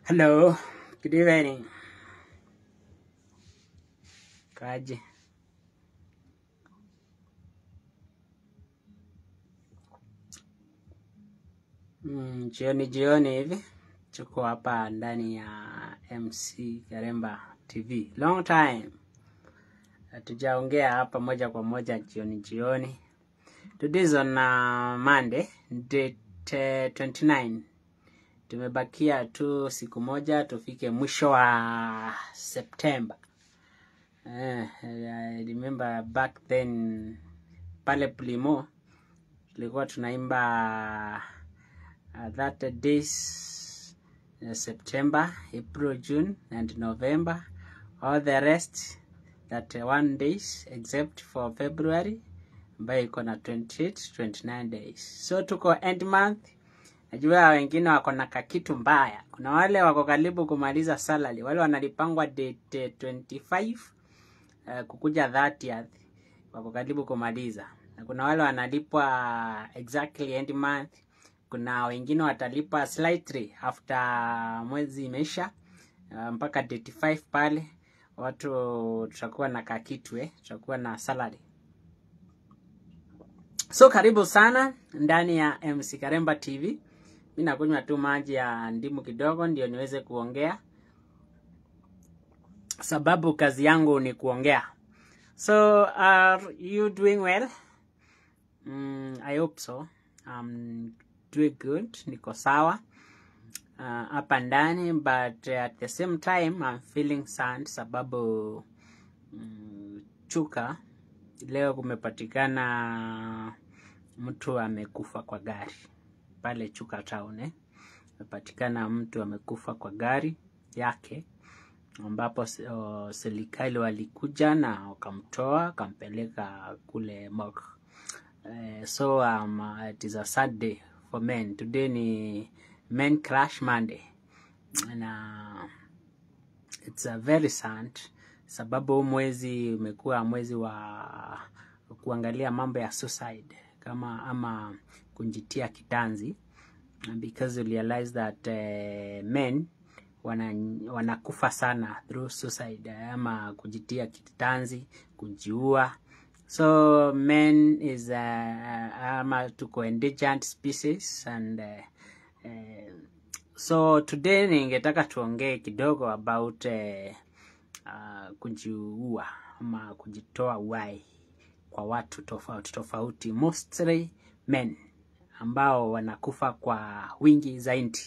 Hello, good evening. Kaje. Jioni jioni hivi tuko hapa ndani ya MC Karemba TV. Long time hatujaongea hapa moja kwa moja jioni jioni. Today is on Monday, date 29. Tumebakia tu siku moja tufike mwisho wa September. I remember back then pale Plimo tulikuwa tunaimba that days September, April, June and November, all the rest that 1 days except for February ambayo iko na 28, 29 days. So tuko end month. Najua wengine wako na kakitu mbaya. Kuna wale wako karibu kumaliza salary, wale wanalipangwa date 25 kukuja 30th wako karibu kumaliza. Na kuna wale wanalipwa exactly end month. Kuna wengine watalipa slightly after mwezi imeisha mpaka date 5 pale watu tutakuwa na kakitu, tutakuwa na salary. So karibu sana ndani ya MC Karemba TV. Mimi nakunywa tu maji ya ndimu kidogo ndio niweze kuongea, sababu kazi yangu ni kuongea. So are you doing well? I hope so. I'm doing good. Niko sawa hapa ndani, but at the same time I'm feeling sad sababu Chuka leo kumepatikana mtu amekufa kwa gari pale Chuka town. Kumepatikana mtu amekufa kwa gari yake, ambapo serikali walikuja na wakamtoa wakampeleka kule morgue. So it is a sad day for men. Today ni Men Crash Monday, na it's a very sad sababu mwezi umekuwa mwezi wa kuangalia mambo ya suicide kama ama kujitia kitanzi, because you realize that men wanakufa sana through suicide ama kujitia kitanzi, kujiua. So men is ama tuko endangered species and so today ningetaka tuongee kidogo about kujiua ama kujitoa uhai kwa watu tofauti tofauti, mostly men ambao wanakufa kwa wingi zaidi.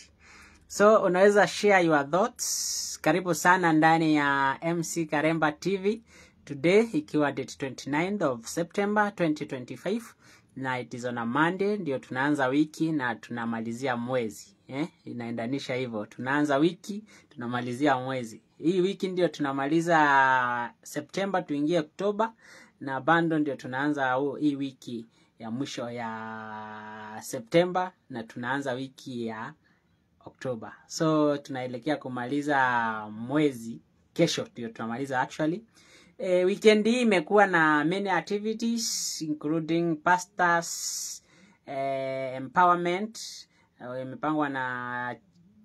So unaweza share your thoughts. Karibu sana ndani ya MC Karemba TV today ikiwa date 29th of September 2025, na it is on a Monday, ndio tunaanza wiki na tunamalizia mwezi. Inaendanisha hivyo, tunaanza wiki tunamalizia mwezi. Hii wiki ndio tunamaliza September tuingie Oktoba, na bando ndio tunaanza hii wiki ya mwisho ya September na tunaanza wiki ya Oktoba. So tunaelekea kumaliza mwezi kesho ndio tunamaliza actually. Weekend hii imekuwa na many activities including pastors empowerment. Imepangwa na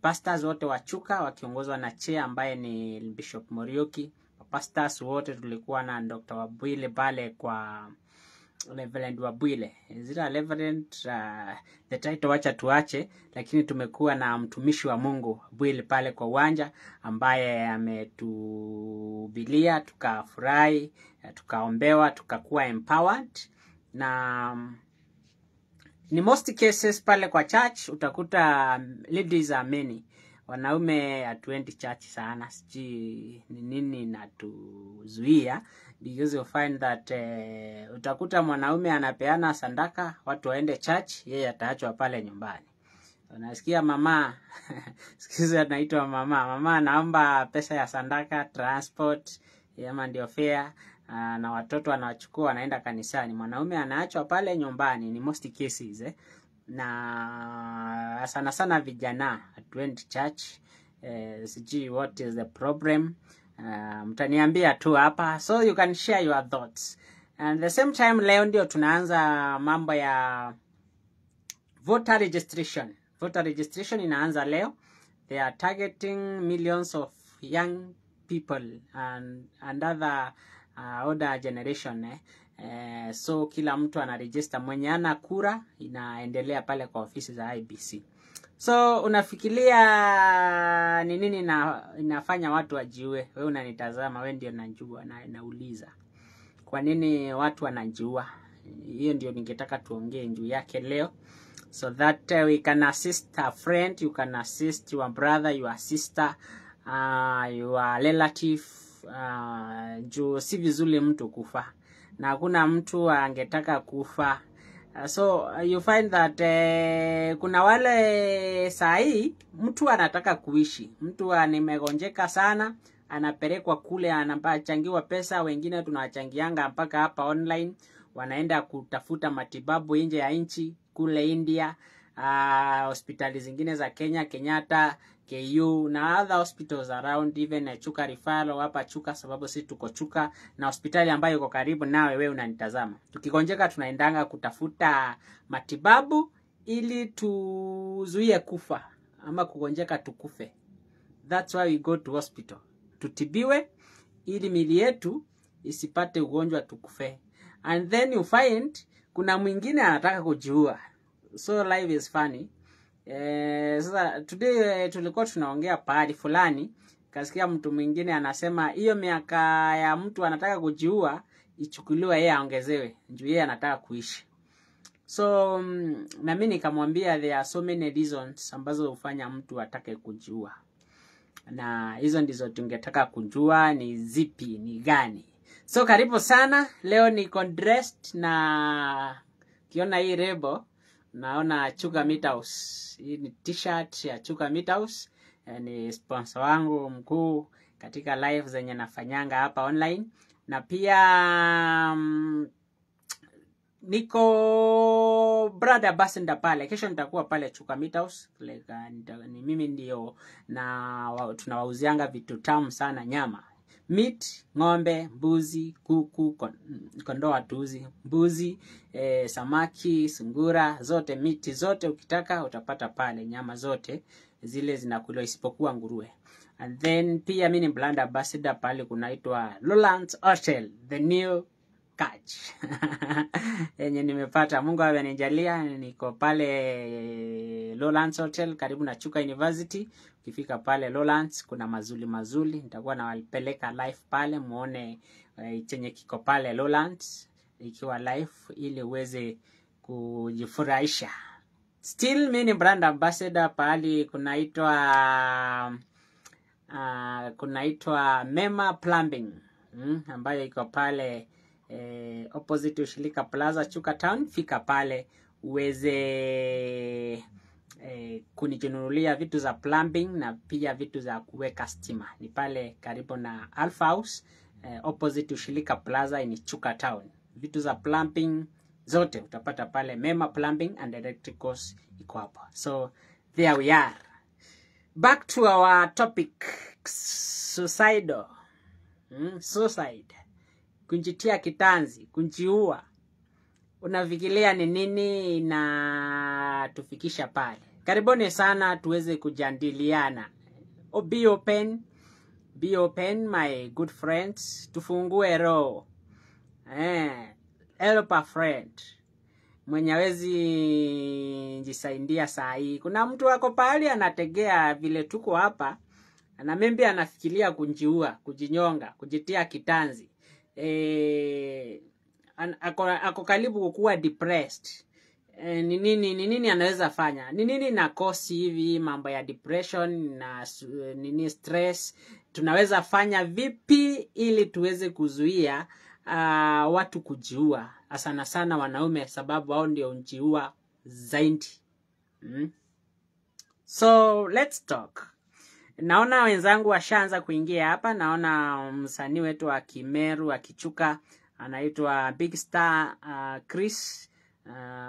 pastors wote wa Chuka wakiongozwa na chair ambaye ni Bishop Morioki. Pastors wote tulikuwa na Dr. Wabwile pale kwa Reverend Wabwile. Is it a Reverend? The title wacha tuache, lakini tumekuwa na mtumishi wa Mungu Bwile pale kwa uwanja ambaye ametuhubiria, tukafurahi, tukaombewa, tukakuwa empowered. Na ni most cases pale kwa church utakuta ladies are many. Wanaume hatuendi church sana, sijui ni nini natuzuia, because you find that utakuta mwanaume anapeana sandaka watu waende church, yeye ataachwa pale nyumbani. Unasikia mama sikiza, anaitwa mama, mama anaomba pesa ya sandaka, transport ama ndio fare, na watoto anawachukua wanaenda kanisani, mwanaume anaachwa pale nyumbani. Ni most cases Na sana sana vijana hatuendi church. Sijui what is the problem. Mtaniambia tu hapa, so you can share your thoughts. And the same time leo ndio tunaanza mambo ya voter registration. Voter registration inaanza leo. They are targeting millions of young people and other older generation, eh. So kila mtu anaregister, mwenye ana kura inaendelea pale kwa ofisi za IEBC. So unafikiria ni nini inafanya watu wajiue? Wewe unanitazama, wewe ndio najua na nauliza. Kwa nini watu wanajiua? Hiyo ndio ningetaka tuongee juu yake leo, so that we can assist a friend, you can assist your brother, your sister, your relative. Juu si vizuri mtu kufa na hakuna mtu angetaka kufa. So you find that kuna wale sahii mtu anataka kuishi, mtu nimegonjeka sana, anapelekwa kule, anachangiwa pesa, wengine tunawachangianga mpaka hapa online, wanaenda kutafuta matibabu nje ya nchi kule India, hospitali zingine za Kenya, Kenyatta, KU na other hospitals around, even Chuka Referral hapa Chuka, sababu si tuko Chuka na hospitali ambayo iko karibu nawe wewe unanitazama. Tukigonjeka tunaendanga kutafuta matibabu ili tuzuie kufa ama kugonjeka tukufe. That's why we go to hospital. Tutibiwe ili mili yetu isipate ugonjwa tukufe. And then you find kuna mwingine anataka kujiua. So life is funny. Sasa today tulikuwa tunaongea pahali fulani, kasikia mtu mwingine anasema hiyo miaka ya mtu anataka kujiua ichukuliwe yeye aongezewe juu yeye anataka kuishi. So na mimi nikamwambia there are so many reasons ambazo hufanya mtu atake kujiua, na hizo ndizo tungetaka kujua ni zipi, ni gani. So karibu sana. Leo niko dressed na kiona hii lebo, naona Chuka Meat House. Hii ni t-shirt ya Chuka Meat House. Ni sponsor wangu mkuu katika live zenye nafanyanga hapa online, na pia niko brand ambassador pale. Kesho nitakuwa pale Chuka Meat House. Like, ni mimi ndio na tunawauzianga vitu tamu sana, nyama, meat, ng'ombe, mbuzi, kuku, kondoo hatuuzi, mbuzi, samaki, sungura, zote meat zote ukitaka utapata pale, nyama zote zile zinakuliwa isipokuwa nguruwe. And then pia mi ni brand ambassador pale kunaitwa Lowlands Hotel, the new catch yenye nimepata. Mungu amenijalia, niko pale Lowlands Hotel karibu na Chuka University. Ukifika pale Lowlands kuna mazuri mazuri, nitakuwa nawapeleka live pale muone chenye kiko pale Lowlands ikiwa live, ili uweze kujifurahisha. Still mi ni brand ambassador pahali kunaitwa Mema Plumbing, ambayo iko pale opposite Ushirika Plaza, Chuka Town. Fika pale uweze kunijinunulia vitu za plumbing na pia vitu za kuweka stima. Ni pale karibu na Alpha House, opposite Ushirika Plaza in Chuka Town. Vitu za plumbing zote utapata pale Mema Plumbing and Electricals iko hapo. So there we are. Back to our topic, suicidal. Suicide. Kujitia kitanzi, kujiua. Unafikiria ni nini inatufikisha pale? Karibuni sana tuweze kujadiliana. Oh, be open, be open my good friends. Tufungue roho. Help a friend mwenye hawezi jisaidia saa hii. Kuna mtu ako pahali anategea vile tuko hapa na maybe anafikiria kujiua, kujinyonga, kujitia kitanzi. Ako karibu kukuwa depressed. Ni nini anaweza fanya? Ni nini na cause hivi mambo ya depression na nini stress? Tunaweza fanya vipi ili tuweze kuzuia watu kujiua, sana sana wanaume, sababu hao ndio hujiua zaidi. So let's talk. Naona wenzangu washaanza kuingia hapa. Naona msanii wetu wa Kimeru akichuka anaitwa Big Star Chris,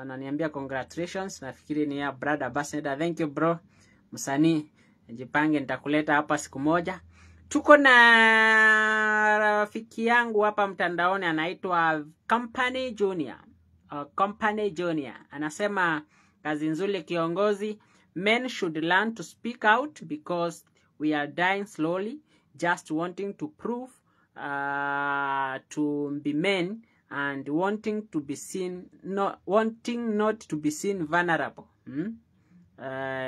ananiambia congratulations. Nafikiri ni ya brother ambassador. Thank you bro, msanii, jipange, nitakuleta hapa siku moja. Tuko na rafiki yangu hapa mtandaoni anaitwa Company Junior. Company Junior anasema kazi nzuri kiongozi. Men should learn to speak out because we are dying slowly, just wanting to prove to be men and wanting to be seen, not wanting not to be seen vulnerable.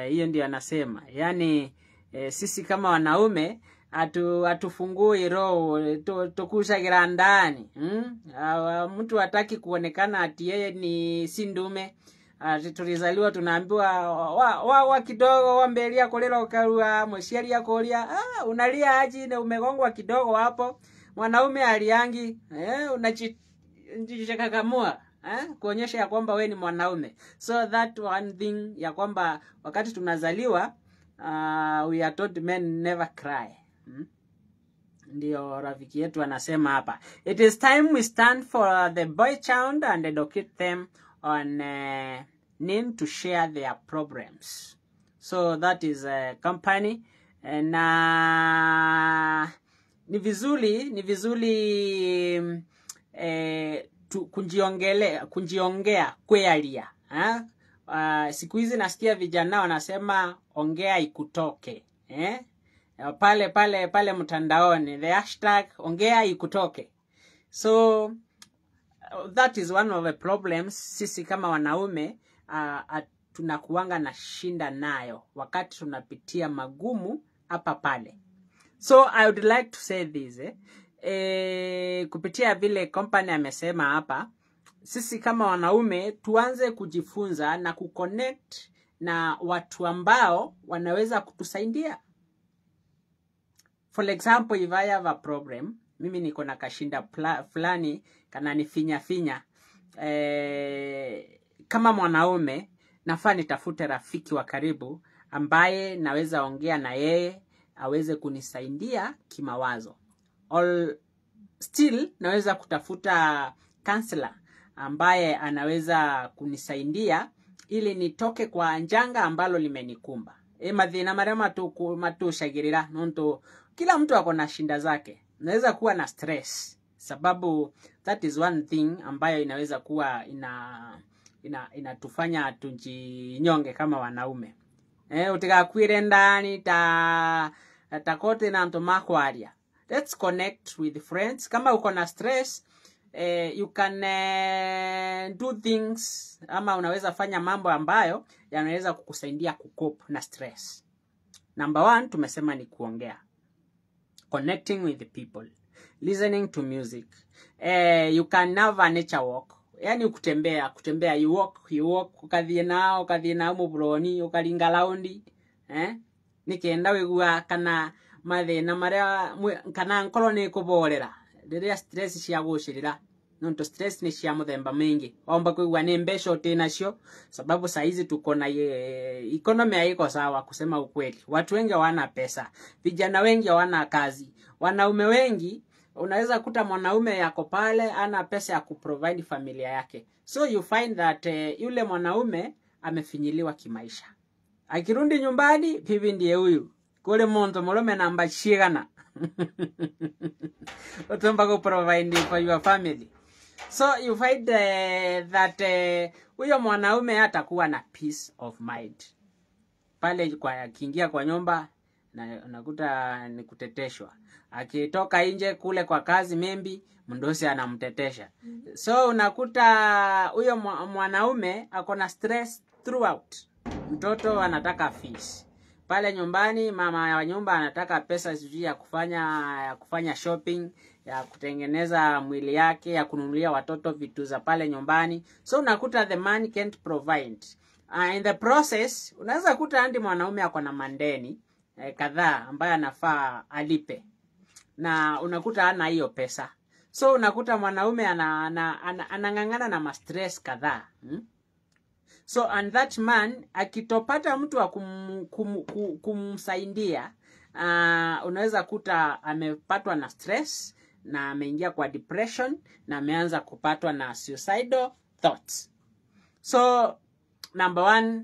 Hiyo ndio anasema, yaani sisi kama wanaume hatufungui roho, tukushagira ndani. Mtu hataki kuonekana ati yeye ni si ndume. Ati tulizaliwa tunaambiwa wa kidogo wambelia kolera ukarua mshiaria kolia, unalia aji na umegongwa kidogo hapo. Mwanaume aliangi, unajikakamua kuonyesha ya kwamba we ni mwanaume. So that one thing ya kwamba wakati tunazaliwa, we are told men never cry. Ndio rafiki yetu anasema hapa, it is time we stand for the boy child and educate them on need to share their problems. So that is a company. Na ni vizuri kujiongea kwealia. Siku hizi nasikia vijana wanasema ongea ikutoke, eh? Pale pale pale mtandaoni, the hashtag ongea ikutoke. So that is one of the problems sisi kama wanaume tunakuanga na shinda nayo wakati tunapitia magumu hapa pale. So I would like to say this, eh? Kupitia vile company amesema hapa, sisi kama wanaume tuanze kujifunza na kuconnect na watu ambao wanaweza kutusaidia. For example, if I have a problem, mimi niko na kashinda fulani kananifinya finya, kama mwanaume nafaa nitafute rafiki wa karibu ambaye naweza ongea na yeye aweze kunisaidia kimawazo. Or still naweza kutafuta counselor ambaye anaweza kunisaidia ili nitoke kwa njanga ambalo limenikumba. Mathina maria matucagirira nontu kila mtu ako na shinda zake. Naweza kuwa na stress, sababu that is one thing ambayo inaweza kuwa inatufanya tujinyonge kama wanaume. Utigakwire ndani ta takote na antu makwaria. Let's connect with friends. Kama uko na stress, you can do things ama unaweza fanya mambo ambayo yanaweza kukusaidia kucope na stress. Number one tumesema ni kuongea, connecting with the people, listening to music. You can have a nature walk, yani kutembea kutembea, you walk, you walk, ukathie nao muburoni ukaringa raundi, nikenda wigua kana mathina maria kana ngoro ni kuborera riria stress ciagucirira, nontu stress ni cia muthemba mingi. Omba kuigua ni mbeca uti nacio, sababu saizi tuko na economy haiko sawa. Kusema ukweli, watu wengi hawana pesa, vijana wengi hawana kazi, wanaume wengi, unaweza kuta mwanaume yako pale ana pesa ya kuprovide familia yake. So you find that yule mwanaume amefinyiliwa kimaisha. Akirundi nyumbani, bibi ndiye huyu kule muntu murume namba cigana utumba ku provide for your family. So you find that huyo mwanaume hatakuwa na peace of mind pale kwa akiingia kwa nyumba na unakuta ni kuteteshwa. Akitoka nje kule kwa kazi, maybe mdosi anamtetesha. So unakuta huyo mwanaume ako na stress throughout. Mtoto anataka fees pale nyumbani, mama wa nyumba anataka pesa sijui ya kufanya shopping, ya kutengeneza mwili yake, ya kununulia watoto vitu za pale nyumbani. So unakuta the man can't provide. In the process unaweza kuta andi mwanaume ako na mandeni kadhaa ambayo anafaa alipe na unakuta hana hiyo pesa. So unakuta mwanaume anang'ang'ana na mastress kadhaa, So and that man akitopata mtu wa kumsaidia, unaweza kuta amepatwa na stress na ameingia kwa depression na ameanza kupatwa na suicidal thoughts. So number one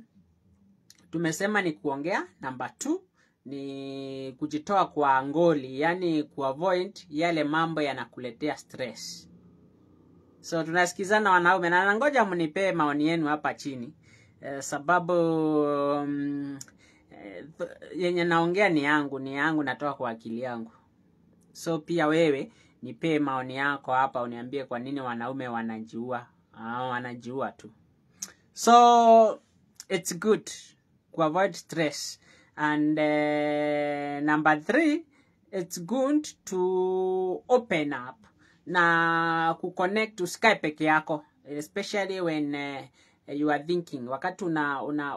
tumesema ni kuongea. Number two ni kujitoa kwa ngoli, yani kuavoid yale mambo yanakuletea stress. So tunasikizana wanaume, na nangoja mnipee maoni yenu hapa chini. Sababu yenye naongea ni yangu, natoka kwa akili yangu. So pia wewe nipe maoni yako hapa, uniambie kwa nini wanaume wanajiua. Wanajiua tu. So it's good to avoid stress. And number 3, it's good to open up na kuconnect to Skype peke yako, especially when you are thinking. Wakati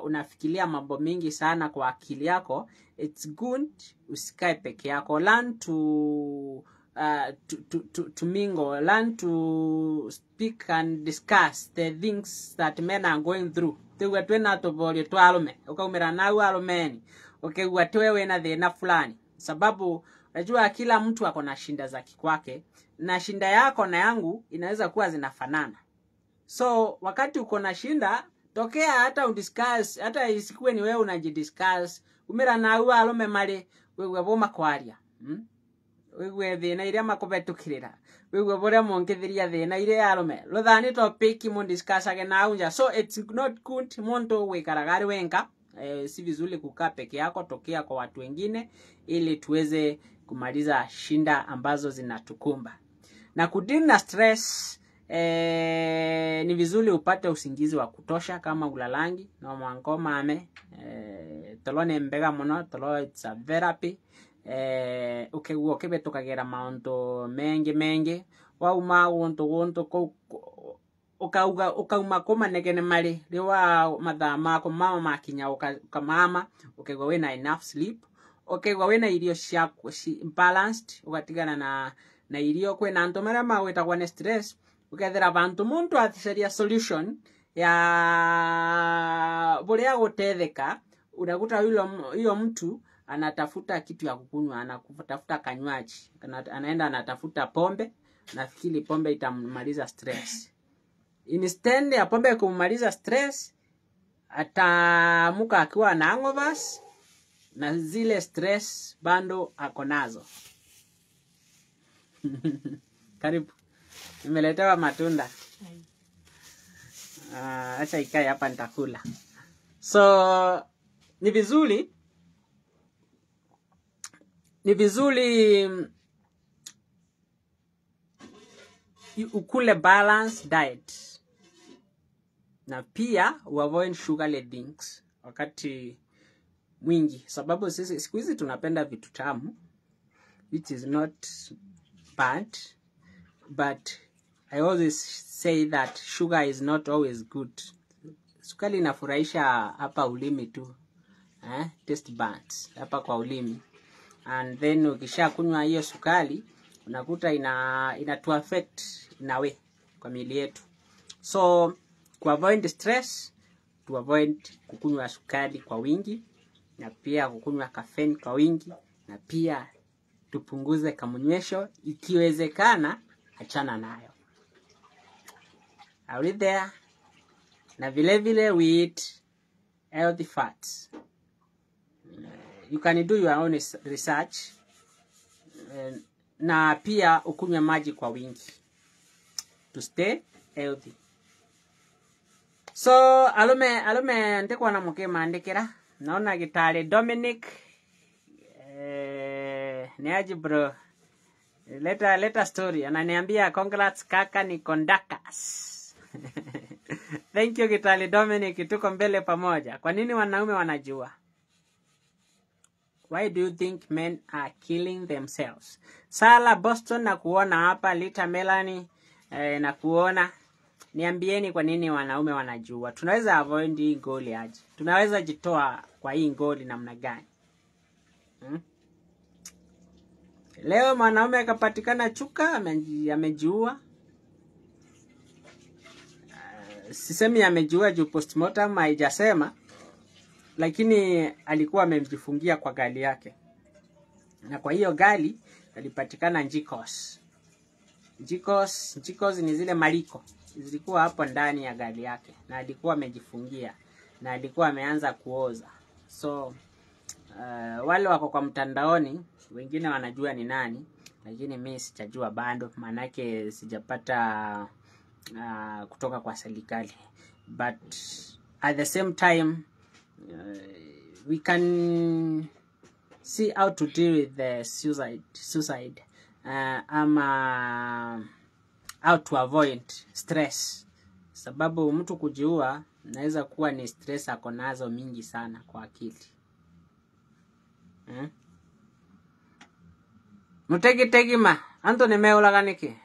unafikiria mambo mingi sana kwa akili yako, it's good usikae peke yako. Learn to mingle, learn to speak and discuss the things that men are going through. Tuwe twena tuborio twalume ukaumira nau alumeni ukigwa tuwe na thina fulani, sababu unajua kila mtu ako na shinda za kikwake, na shinda yako na yangu inaweza kuwa zinafanana. So wakati uko na shinda, tokea hata udiscuss, hata isikuwe ni wewe unajidiscuss, umira nau alume mali wewe boma kwaria wewe thina iria makubetukirira, wewe buria mungithiria thina iria arume ruthani topic mundiscussage na unja. So it's not good muntu wikaraga ari wenka. Si vizuri kukaa peke yako, tokea kwa watu wengine ili tuweze kumaliza shinda ambazo zinatukumba. Na kudeal na stress, ni vizuri upate usingizi wa kutosha kama ulalangi no mwankoma ame tolone mbega muno tolo, it's a therapy. Ukiguo kibetukagera maundu mengi mengi wauma guntu guntu ukauga ukauma kuma negene mali riwa mathaa mako mama makinya ukamama ukigwa wina enough sleep, ukigwa wina irio cia balanced, ugatigana na irio kwina antu maria magwitagwo ni stress, ukethira bantu muntu athiceria solution ya buria gutetheka. Unakuta huyo mtu anatafuta kitu ya kukunywa, anatafuta kanywaji, anaenda anatafuta pombe, nafikiri pombe itamaliza stress. Instead ya pombe kumaliza stress, ataamuka akiwa na hangovers na zile stress bando ako nazo. Karibu. Nimeletewa matunda. Acha ikae hapa nitakula. So ni vizuri ukule balanced diet, na pia uavoid sugary drinks wakati mwingi, sababu sisi siku hizi tunapenda vitu tamu, which is not bad, but I always say that sugar is not always good. Sukari inafurahisha hapa ulimi tu, taste buds hapa kwa ulimi, and then ukisha kunywa hiyo sukari unakuta ina to affect in a way kwa miili yetu. So ku avoid stress, to avoid kukunywa sukari kwa wingi, na pia kukunywa caffeine kwa wingi, na pia tupunguze kamunywesho, ikiwezekana achana nayo. Are we there? Na vile vile we eat healthy fats. You can do your own research. Na pia ukunywe maji kwa wingi to stay healthy. So alume ndikuwa na muke maandikira. Naona gitare Dominic, niaje bro, leta story. Ananiambia congrats kaka, ni Kondakas. Thank you Gitali Dominic, tuko mbele pamoja. Kwa nini wanaume wanajua? Why do you think men are killing themselves? Sala Boston na kuona hapa, Lita Melanie na kuona. Niambieni kwa nini wanaume wanajua. Tunaweza avoid hii ngoli aje? Tunaweza jitoa kwa hii ngoli namna gani? Leo mwanaume akapatikana chuka amejiua. Sisemi amejiua juu postmortem haijasema, lakini alikuwa amejifungia kwa gari yake. Na kwa hiyo gari alipatikana njikos. Njikos ni zile maliko zilikuwa hapo ndani ya gari yake, na alikuwa amejifungia na alikuwa ameanza kuoza. So wale wako kwa mtandaoni wengine wanajua ni nani, lakini mimi sijajua bado, manake sijapata kutoka kwa serikali. But At the same time, we can see how to deal with the suicide ama how to avoid stress, sababu mtu kujiua naweza kuwa ni stress ako nazo mingi sana kwa akili. Mutegi tegima Anthony meulaganiki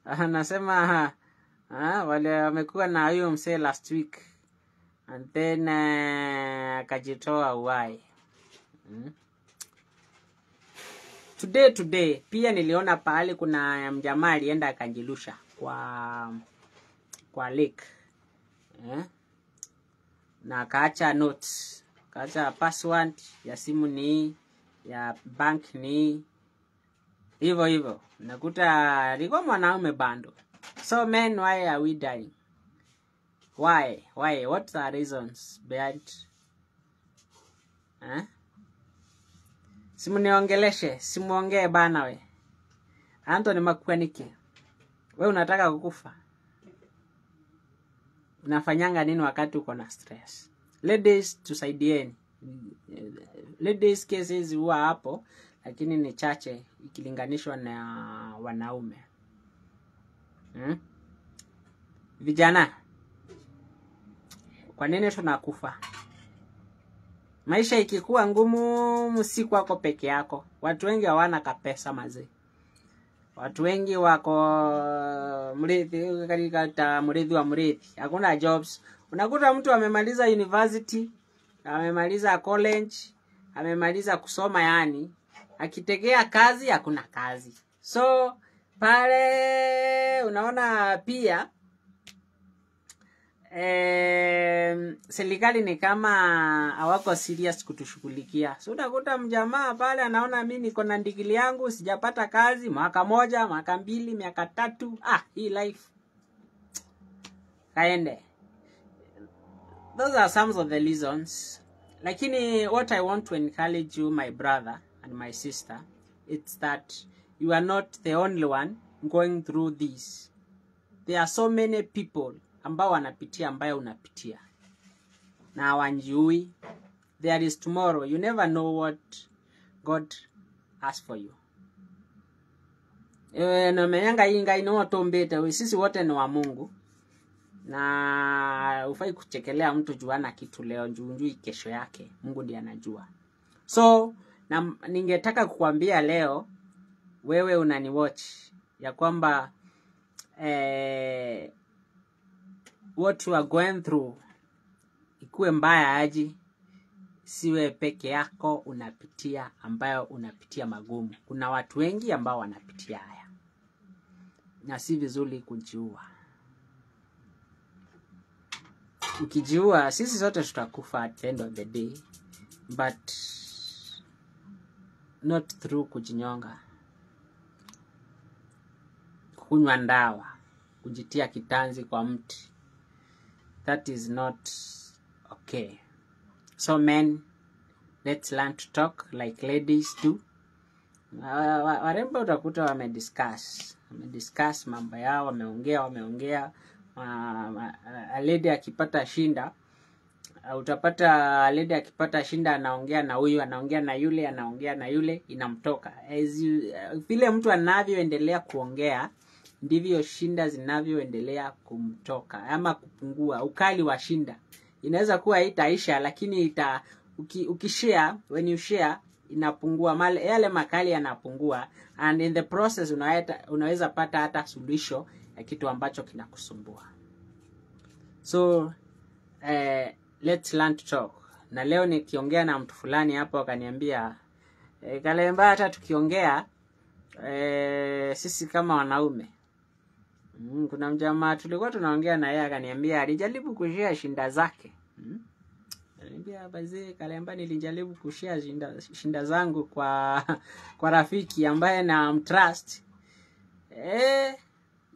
anasema wale wamekuwa na huyo msee last week and then akajitoa uhai. Today pia niliona pahali kuna mjamaa alienda akajirusha kwa lake, eh? Na akaacha notes, akaacha password ya simu ni ya bank ni hivyo hivyo. Nakuta alikuwa mwanaume bado. So men, why are we dying? Why? What are reasons behind, eh? Simuniongeleshe, simuongee bana we. Anthony Makwanike, we unataka kukufa? Unafanyanga nini wakati uko na stress? Ladies, tusaidieni. Ladies cases huwa hapo, lakini ni chache ikilinganishwa na wanaume. Vijana, kwa nini tunakufa? Maisha ikikuwa ngumu, si kwako peke yako. Watu wengi hawana kapesa mazee. Watu wengi wako mrithi katika mrithi wa mrithi, hakuna jobs. Unakuta mtu amemaliza university, amemaliza college, amemaliza kusoma, yani akitegea kazi hakuna kazi. So pale unaona pia serikali ni kama hawako serious kutushughulikia. So utakuta mjamaa pale anaona mi niko na degree yangu, sijapata kazi mwaka moja, mwaka mbili, miaka tatu. Ah, hii life kaende. Those are some of the reasons. Lakini what I want to encourage you, my brother and my sister, it's that you are not the only one going through this. There are so many people ambao wanapitia ambayo unapitia na hawajiui. There is tomorrow. You never know what God has for you. E, nomenyanga inga inotombete, sisi wote ni wa Mungu na ufai kuchekelea mtu juu ana kitu leo, juu hujui kesho yake. Mungu ndiye anajua. So na ningetaka kukuambia leo, wewe unani watch, ya kwamba what you are going through, ikuwe mbaya aji, siwe peke yako unapitia ambayo unapitia magumu. Kuna watu wengi ambao wanapitia haya, na si vizuri kujiua. Ukijiua, sisi sote tutakufa at the end of the day, but not through kujinyonga, kunywa ndawa, kujitia kitanzi kwa mti. That is not okay. So men, let's learn to talk like ladies do. Warembo utakuta wamediscuss mambo yao, wameongea wameongea. Lady akipata shinda, utapata lady akipata shinda anaongea na huyu, anaongea na yule, anaongea na yule, inamtoka. Vile mtu anavyoendelea kuongea ndivyo shinda zinavyoendelea kumtoka ama kupungua. Ukali wa shinda inaweza kuwa itaisha, lakini ukishare, when you share inapungua male, yale makali yanapungua, and in the process unaweza pata hata suluhisho ya kitu ambacho kinakusumbua. So let's learn to talk. Na leo nikiongea na mtu fulani hapo akaniambia, Kalemba, hata tukiongea sisi kama wanaume. Kuna mjamaa tulikuwa tunaongea na yeye akaniambia alijaribu kushare shinda zake. Aliniambia, "Bazee Kalemba, nilijaribu kushare shinda zangu kwa rafiki ambaye na mtrust.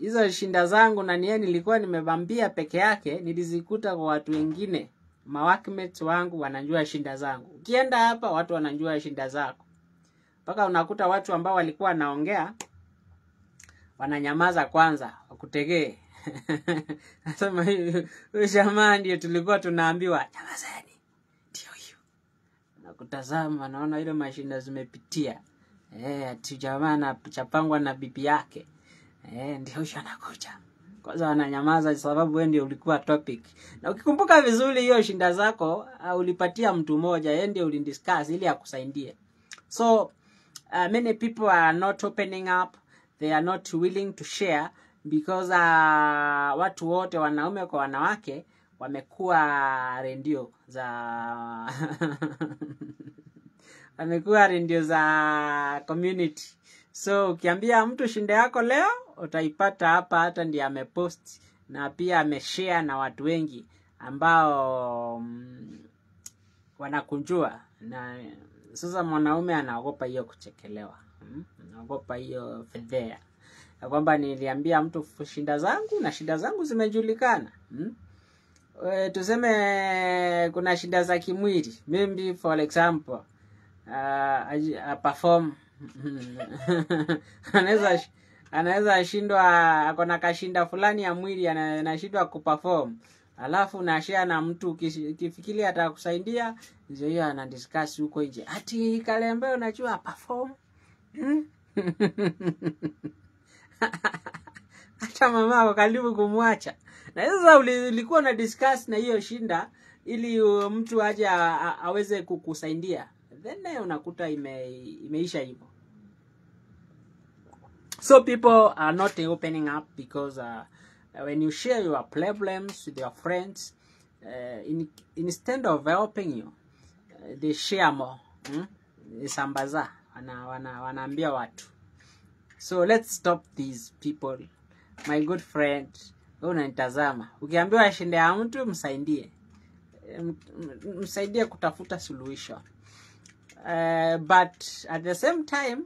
Hizo shinda zangu na niye nilikuwa nimebambia peke yake, nilizikuta kwa watu wengine. Maworkmates wangu wanajua shinda zangu. Ukienda hapa watu wanajua shinda zako. Mpaka unakuta watu ambao walikuwa wanaongea wananyamaza kwanza wakutegee." Nasema huyu jamaa ndio tulikuwa tunaambiwa nyamazeni, ndio hiyo. Nakutazama naona ile mashinda zimepitia. Ati jamaa anachapangwa na bibi yake. Ndio huyo anakuja. Kwanza wananyamaza sababu wewe ndio ulikuwa topic. Na ukikumbuka vizuri hiyo shinda zako ulipatia mtu mmoja, yeye ndio ulidiscuss ili akusaidie. So many people are not opening up, they are not willing to share because watu wote wanaume kwa wanawake wamekuwa rendio za wamekuwa rendio za community. So ukiambia mtu shinda yako leo utaipata hapa, hata ndiye amepost na pia ameshare na watu wengi ambao wanakunjua. Na sasa mwanaume anaogopa hiyo kuchekelewa, anaogopa hiyo fedhea ya kwamba niliambia mtu shinda zangu na shida zangu zimejulikana. Tuseme kuna shida za kimwili, maybe for example perform anaweza shindwa, akona kashinda fulani ya mwili anashindwa kuperform, alafu na share na mtu ukifikiria atakusaidia, ndio hiyo ana discuss huko nje ati Kalembe unajua perform. Hata mama ako karibu kumwacha. Na sasa ulikuwa na discuss na hiyo shinda ili mtu aje aweze kukusaidia, then unakuta imeisha hivyo. So people are not opening up because when you share your problems with your friends, instead of helping you, they share more. Sambaza, wanaambia watu. So let's stop these people. My good friend, wewe unanitazama, ukiambiwa shinda ya mtu msaidie. Msaidie kutafuta suluhisho. But at the same time,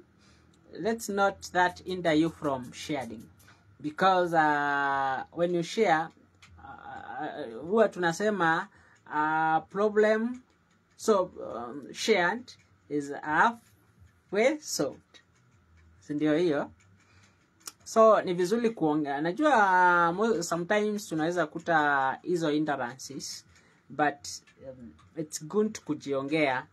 let's not that hinder you from sharing, because when you share, huwa tunasema problem so shared is halfway solved, si ndio hiyo? So ni vizuri kuongea. Najua sometimes tunaweza kuta hizo hindrances, but it's good kujiongea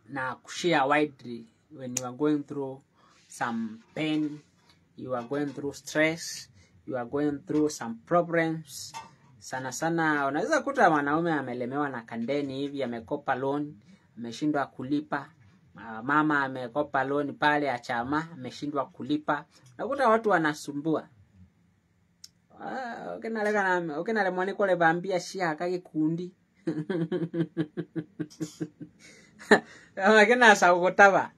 na kushare widely when you are going through some pain, you are going through stress, you are going through some problems. Sana sana unaweza kuta mwanaume amelemewa na kandeni hivi, amekopa loan, ameshindwa kulipa. Mama amekopa loan pale ya chama, ameshindwa kulipa. Unakuta watu wanasumbua. Ukenale mwaniko le bambia shia kage kundi. Kena sa ugotaba.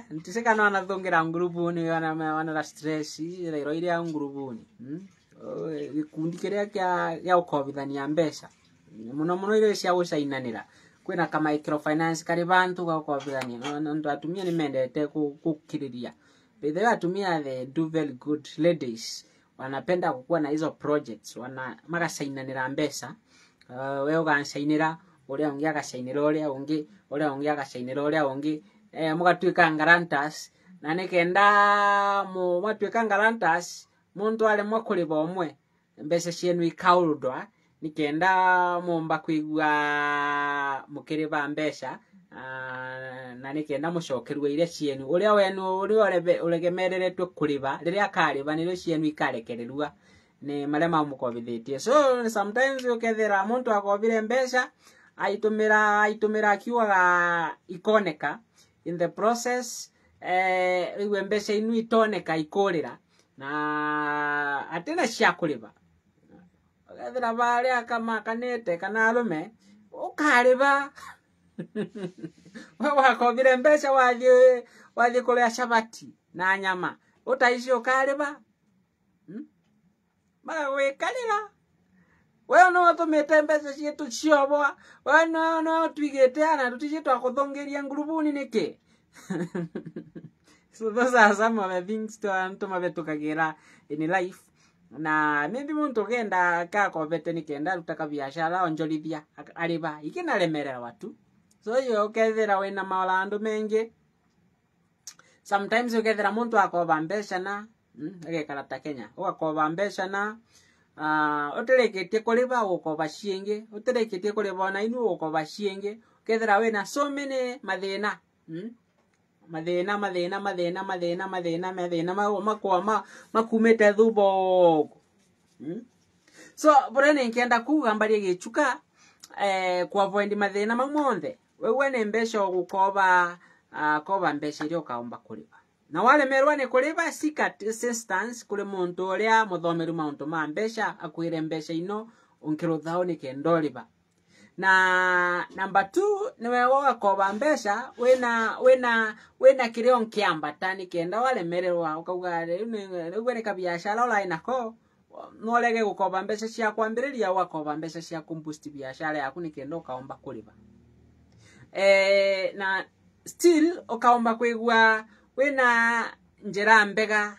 Ntiseka no anathungira ngurubuni, wana stress, ile ile ya ngurubuni. Gikundi kiria kia ukovithania mbeca. Muno muno ile cia gucainanira. Kwina ka microfinance kari bantu ga ukovithania. Ndu atumia ni mendete kukiriria. By the way, atumia they do very good ladies. Wanapenda kukuwa na hizo projects, wana magacainanira mbeca. We ugacainira uria ungi agacainira uria ungi, uria ungi agacainira uria ungi. Mugatuika guarantors, na nikenda mwatuika guarantors, muntu aremwo kuriba umwe mbeca cienu ikaurundwa, nikenda mumba kuigua mukiriba mbeca, na nikenda mucokerwe iria cienu uria wenu uria uregemereretwe kuriba, riria akariba nirio cienu ikarekererua ni maria mamukovithitie. So sometimes ukethira muntu akovire mbeca aitumira akiugaga ikoneka. In the process, iwe mbeca inu itoneka ikurira na atena cia kuriba. Ukethira baria kamakanite kana arume ukariba. We wakovire mbeca wathie kuria chabati na nyama, utaici ukariba. Magagwikarira. We no tumite mbeca cietu ciobwa, we no twigite ana tuticie twakuthungiria ngurubuni niki. So those are some of the things tumavetukagira in life. Na maybe muntu genda kakovete nikenda rutaka biashara onjorithia ariba ikinaremerera watu. So hiyo ukethira wina maolandu mengi. Sometimes ukethira muntu akoba mbeca na Agekara ta Kenya ugakoba mbeca na utirikitie kuriba ugukoba ciingi utirikitie kuriba ona inu ugukoba ciingi ukethira wina so many mathina. Mathina mathina mathina mathina mathina mathina makwa makumite thubo. So buria ninkienda kuga mbari gichuka ku avoid mathina mau monthe wewe ni mbeca ugukoba koba mbeca iria ukaomba kuriba na waremerwa ni kuriba seek assistance kuri muntu uria muthomeru mauntu ma mbeca akwire mbeca ino unkiruthao ni kenda uriba. Na number 2 niwe ugakoba mbeca wina kiria unkiambata ni kenda waremererwa ukauga riu ni kabiashara urai nako no rege gukoba mbeca cia kwambiriria ugakoba mbeca cia kumboost biashara yaku ni kenda ukaomba kuriba. Na still ukaomba kwigua wina njira mbega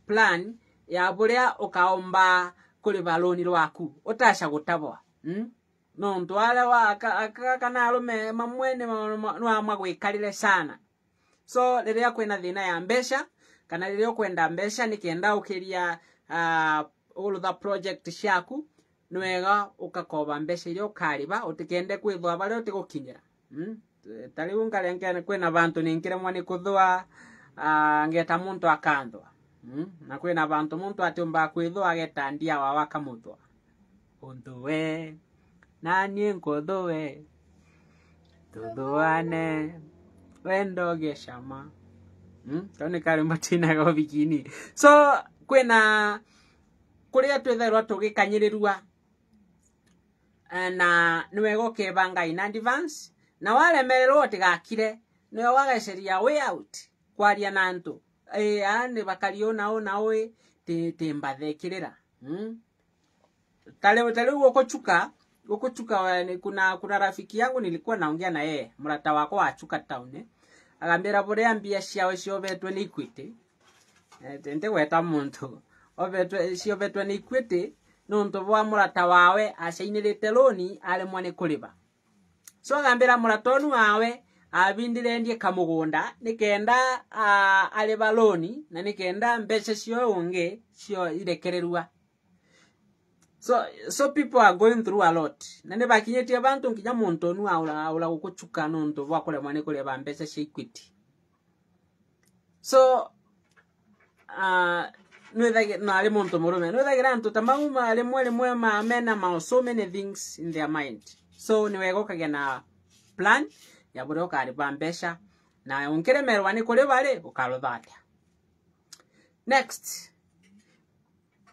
plan ya buria ukaomba kuriba loan rwaku utasha gutabwa. No ntwale wa kana arume mamwene no amagwikarire sana. So riria kwina thina ya mbeca kana riria ukwenda mbeca ni kenda ukiria urutha project ciaku ni wega ukakoba mbeca iria ukariba utikende kwithwa baria utigukinyira. Ta riu nkarenkene kwina bantu ninkiremwa ni kuthwa ngeta muntu akanthwa. Na kwina bantu muntu atiumba kwithwa ageta ndia wawa akamuthwa unthuwe nanie nkuthuwe tuthuane wendo gecama. Tau ni karwimbo twinaga bikini. So kwina kuria twithairwa tugikanyirirua na ni wega ukibanga in advance na waremererwo utigakire niwe wageceria way out kwaria na antu ani bakario nao nawe timbathekirira. Tale gukuchuka kuna rafiki yangu nilikuwa naongea na yeye murata wako wa Chuka town agambira buria mbia ciao ciobetwe ni Equity ente gweta muntu obetwe ciobetwe ni Equity nontu bwa murata wawe acainirite loni aremwa ni kuriba. So agambira murata onu wawe abindire ndie kamugunda nikenda ariba loni na nikenda mbeca cio ungi cio irekererua. So people are going through a lot. Na ne bakinyetie bantu nginya muntu onu aula gukuchuka nontu bwa kuremwa ni kuriba mbeca cia Equity. So na ari muntu murume nwithagira antu ta mau rimwe rimwe mena ma so many things in their mind. So ni wega ukagia na plan ya buria ukariba mbeca na unkiremerwa ni kuriba ri ukarutha atia. Next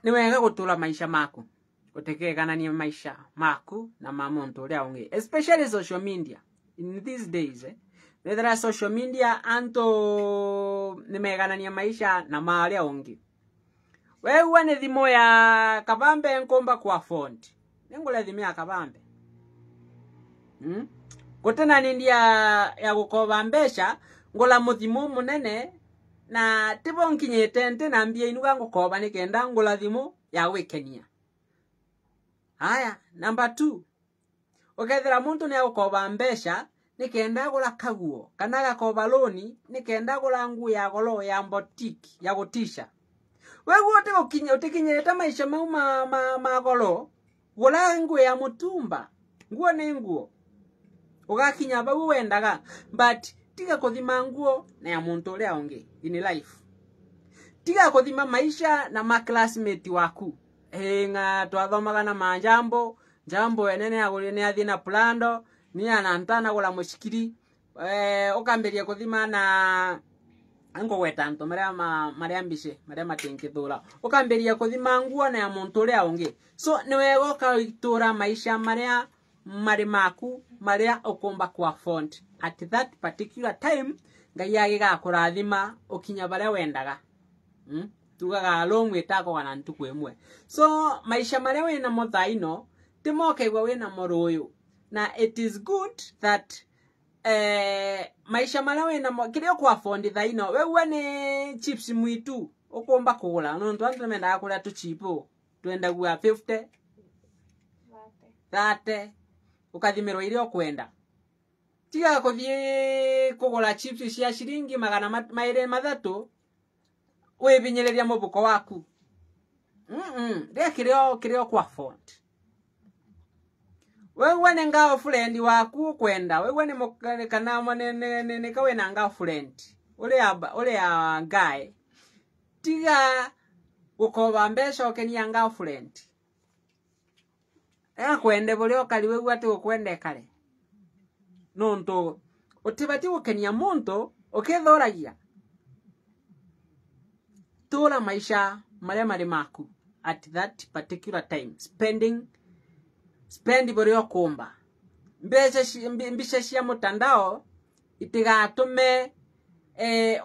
ni wega gutura maisha maku utekeganania maisha maku na ma muntu uria ungi, especially social media in these days. Wethera social media antu nimeganania maisha na ma uria ungi. Wewe ni thimu ya kabambe nkomba kwa font ningule thimu ya kabambe. Gutena nindia ya gukoba mbeca ngula muthimu munene na tibo nkinyite nti na mbia inuga ngukoba nikenda ngula thimu ya gwikenia. Haya, number 2 ukethira muntu ni agukoba mbeca nikenda gula kaguo kana gakoba loni nikenda gula nguo ya golo ya boutique ya gutisha. Wewe utigukinya utikinyirite maisha mau ma golo gula nguo ya mutumba nguo ni nguo ugakinya bau wendaga, but tiga kuthima nguo na ya muntu uria ungi in life. Tiga kuthima maisha na ma classmate waku nga twathomaga na manjambo njambo enene aguri ni athi na plando ni anantana gula mushikiri ukambiria kuthima na angogweta antu maria maria mbice maria matingithura ukambiria kuthima nguo na ya muntu uria ungi. So ni wega ukaitura maisha maria mari maku maria ukumba kwa font at that particular time Ngai agigakurathima ukinya baria wendaga. Tugaga long witagwo na ntuku imwe. So maisha maria wina mo thaino ti mokaigua wina mo ruyu na it is good that maisha maria wina mo kiria kwa font thaino wewe ni chips mwitu ukumba kugura nontu andu mendaga kuria tuchipo twendagua 50 30 ukathimirwo iria ukwenda. Tiga kuthie kugura chips cia ciringi magana mairi mathatu wibinyiriria mubuko waku. Ria kirio kwa font. Wewe ni ngao friend waku kwenda. Wewe ni kana ne kawe na ngao friend. Ule ya guy. Tiga gukoba mbeca ukenia ngao friend. Ega kwende buria ukari wewe ati gukwende kare. Nonto utibati gukenia muntu ukithoragia. Tura maisha maria mari maku at that particular time. Spend buria ukumba. Mbeca mbica cia mutandao itigatume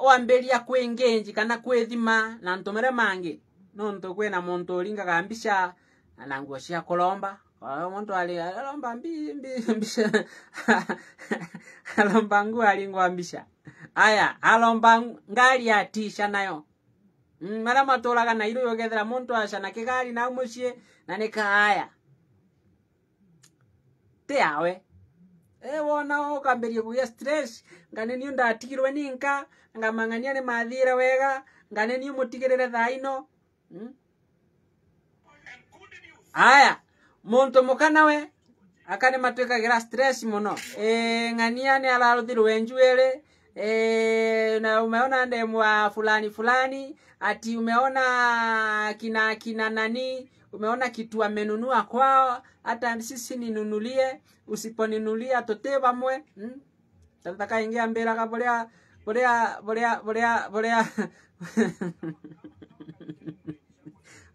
wambiria kwingenji kana kwithima na ntumire mangi. Nonto kwina muntu uringaga mbica na nguo cia kulomba. Muntu ali alomba mbica alomba nguo alingwa mbica. Aya alomba ngari ya tisha nayo. Mara maturaga na iru yogethera muntu aca na kigari na mucie na nikaya. Te awe. Wona ukambiria kugia stress ngane ni ndatigirwe ninka ngamang'ania ni mathire wega ngane ni mutigirire thaino. Aya muntu mukana we akane matwikagira stress muno. Ng'ania ni araruthirwe njuere. Na umeona ndemwa fulani fulani ati umeona kina nani, umeona kitu amenunua kwao, hata sisi ninunulie, usiponinunulia tote bamwe. Tataka ingia mbera ka borea borea borea borea borea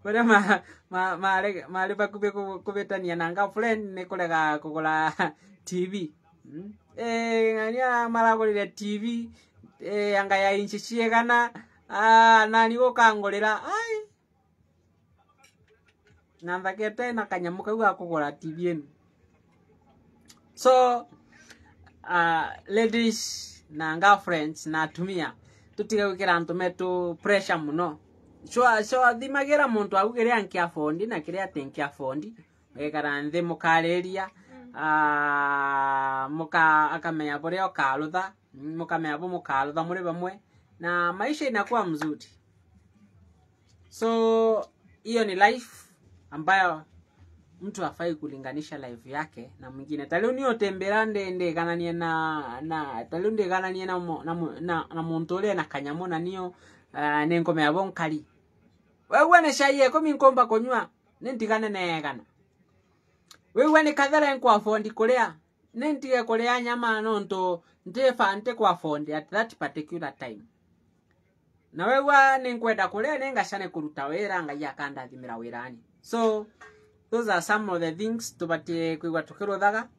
borea ma ma ma ma kube kubetania nanga friend ne kolega kugula TV. Ngania maragurire TV anga ya inchi ciegana nani gukangurira ai na thakete na kanyamu kau ga kugura TV eno. So ladies na girlfriends na atumia tutige gwikira antu metu pressure muno. So thimagira muntu augire anki afondi na kiria atinki afondi gikara nthi mukariria. Muka akamenya buria ukarutha, mukamenya bu mukarutha muri bamwe na maisha inakuwa mzuri. So hiyo ni life ambayo mtu hafai kulinganisha life yake na mwingine. Talio ni otembera ndende kananie na talio nde kananie na muntu uria na kanyamu na niyo ne ngome ya bonkari. Wewe ne shaye komi nkomba konywa nindigane negana. Wewe ni kathara nkwa fondi kuria nindige kuria nyama nonto ndefa nte kwa fondi at that particular time. Na wewe ninkwenda kuria ningacane kuruta wira ngai akandathimira wirani. So those are some of the things tubatie kuigwa tukiruthaga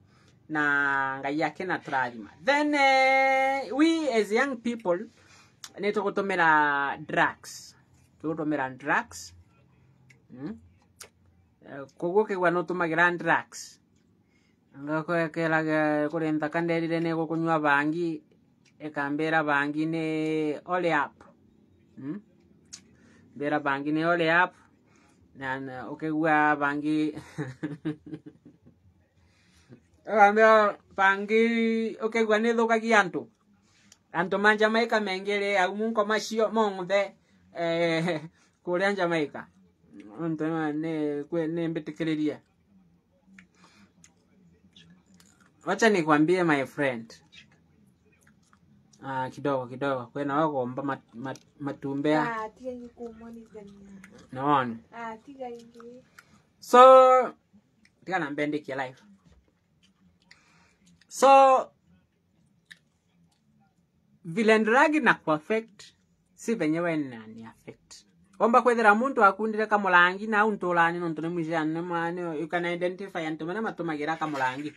na ngai yake na turathima. Then we as young people ni tugutumira drugs. Tugutumira drugs. Koguo kigwa no tumagira drugs. Ngakwekeraga kuri nthaka nderire ni gukunywa bangi ekambira bangi ni all up. Mbira bangi ni all up. Na ukigwa bangi ambia bangi ukigwa ni thukagia antu. Antu ma Jamaica mengere au munko macio monthe kuria Jamaica. Antu ne ne mbitikiriria. Wacha nikwambie my friend. Kidogo kidogo kwena wako mba matumbea. Tiga ngikumoniza. Naona. Tiga ngi. So tiga na mbende kia life. So vile drug na ku affect si venyewe na ni affect. Omba kwethera muntu akundire kamulangi na untulani nontu ni mwijane mwane you can identify antu mana matumagira kamulangi.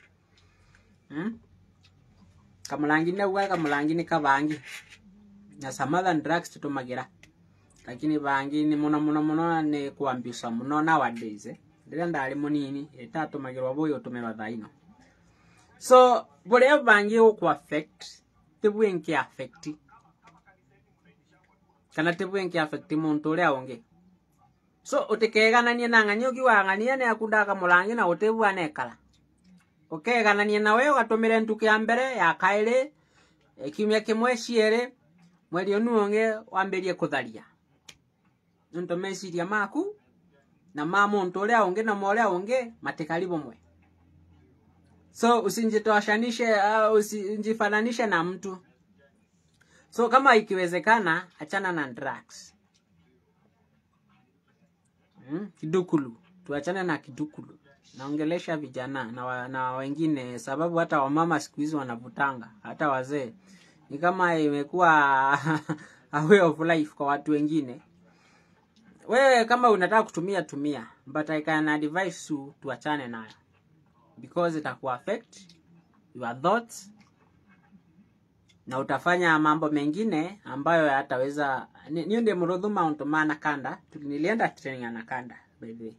Kamulangi na uga kamulangi ni kabangi. Na some other drugs tutumagira. Lakini bangi ni muno muno muno ni kuambisa muno nowadays. Ndira ndari munini itatumagirwa buyo tumirwa thaino. So buria bangi uku affect tibwinki affect. Kana tibwinki affect muntu uria ungi. So utikegananie na ng'ani ukiwa ng'ania ni akunda kamulangi na utibwa nekala. Ukegananie na we ugatumire ntuki ya mbere ya kairi kiumia kimwe ciere mweri onu ungi wambirie kutharia. Nontu meciria maku na ma muntu uria ungi na ma uria ungi matikari bumwe. So usijitoshanishe, usijifananishe na mtu. So kama ikiwezekana, achana na drugs. Kidukulu. Tuachane na kidukulu. Naongelesha vijana na wengine, sababu hata wamama siku hizi wanavutanga, hata wazee. Ni kama imekuwa a way of life kwa watu wengine. Wewe kama unataka kutumia tumia, but I can advise you tuachane nayo, because itaku affect your thoughts na utafanya mambo mengine ambayo hataweza. Niyo ndiye muruthu mauntu ma Anakanda. Nilienda training Anakanda, by the way.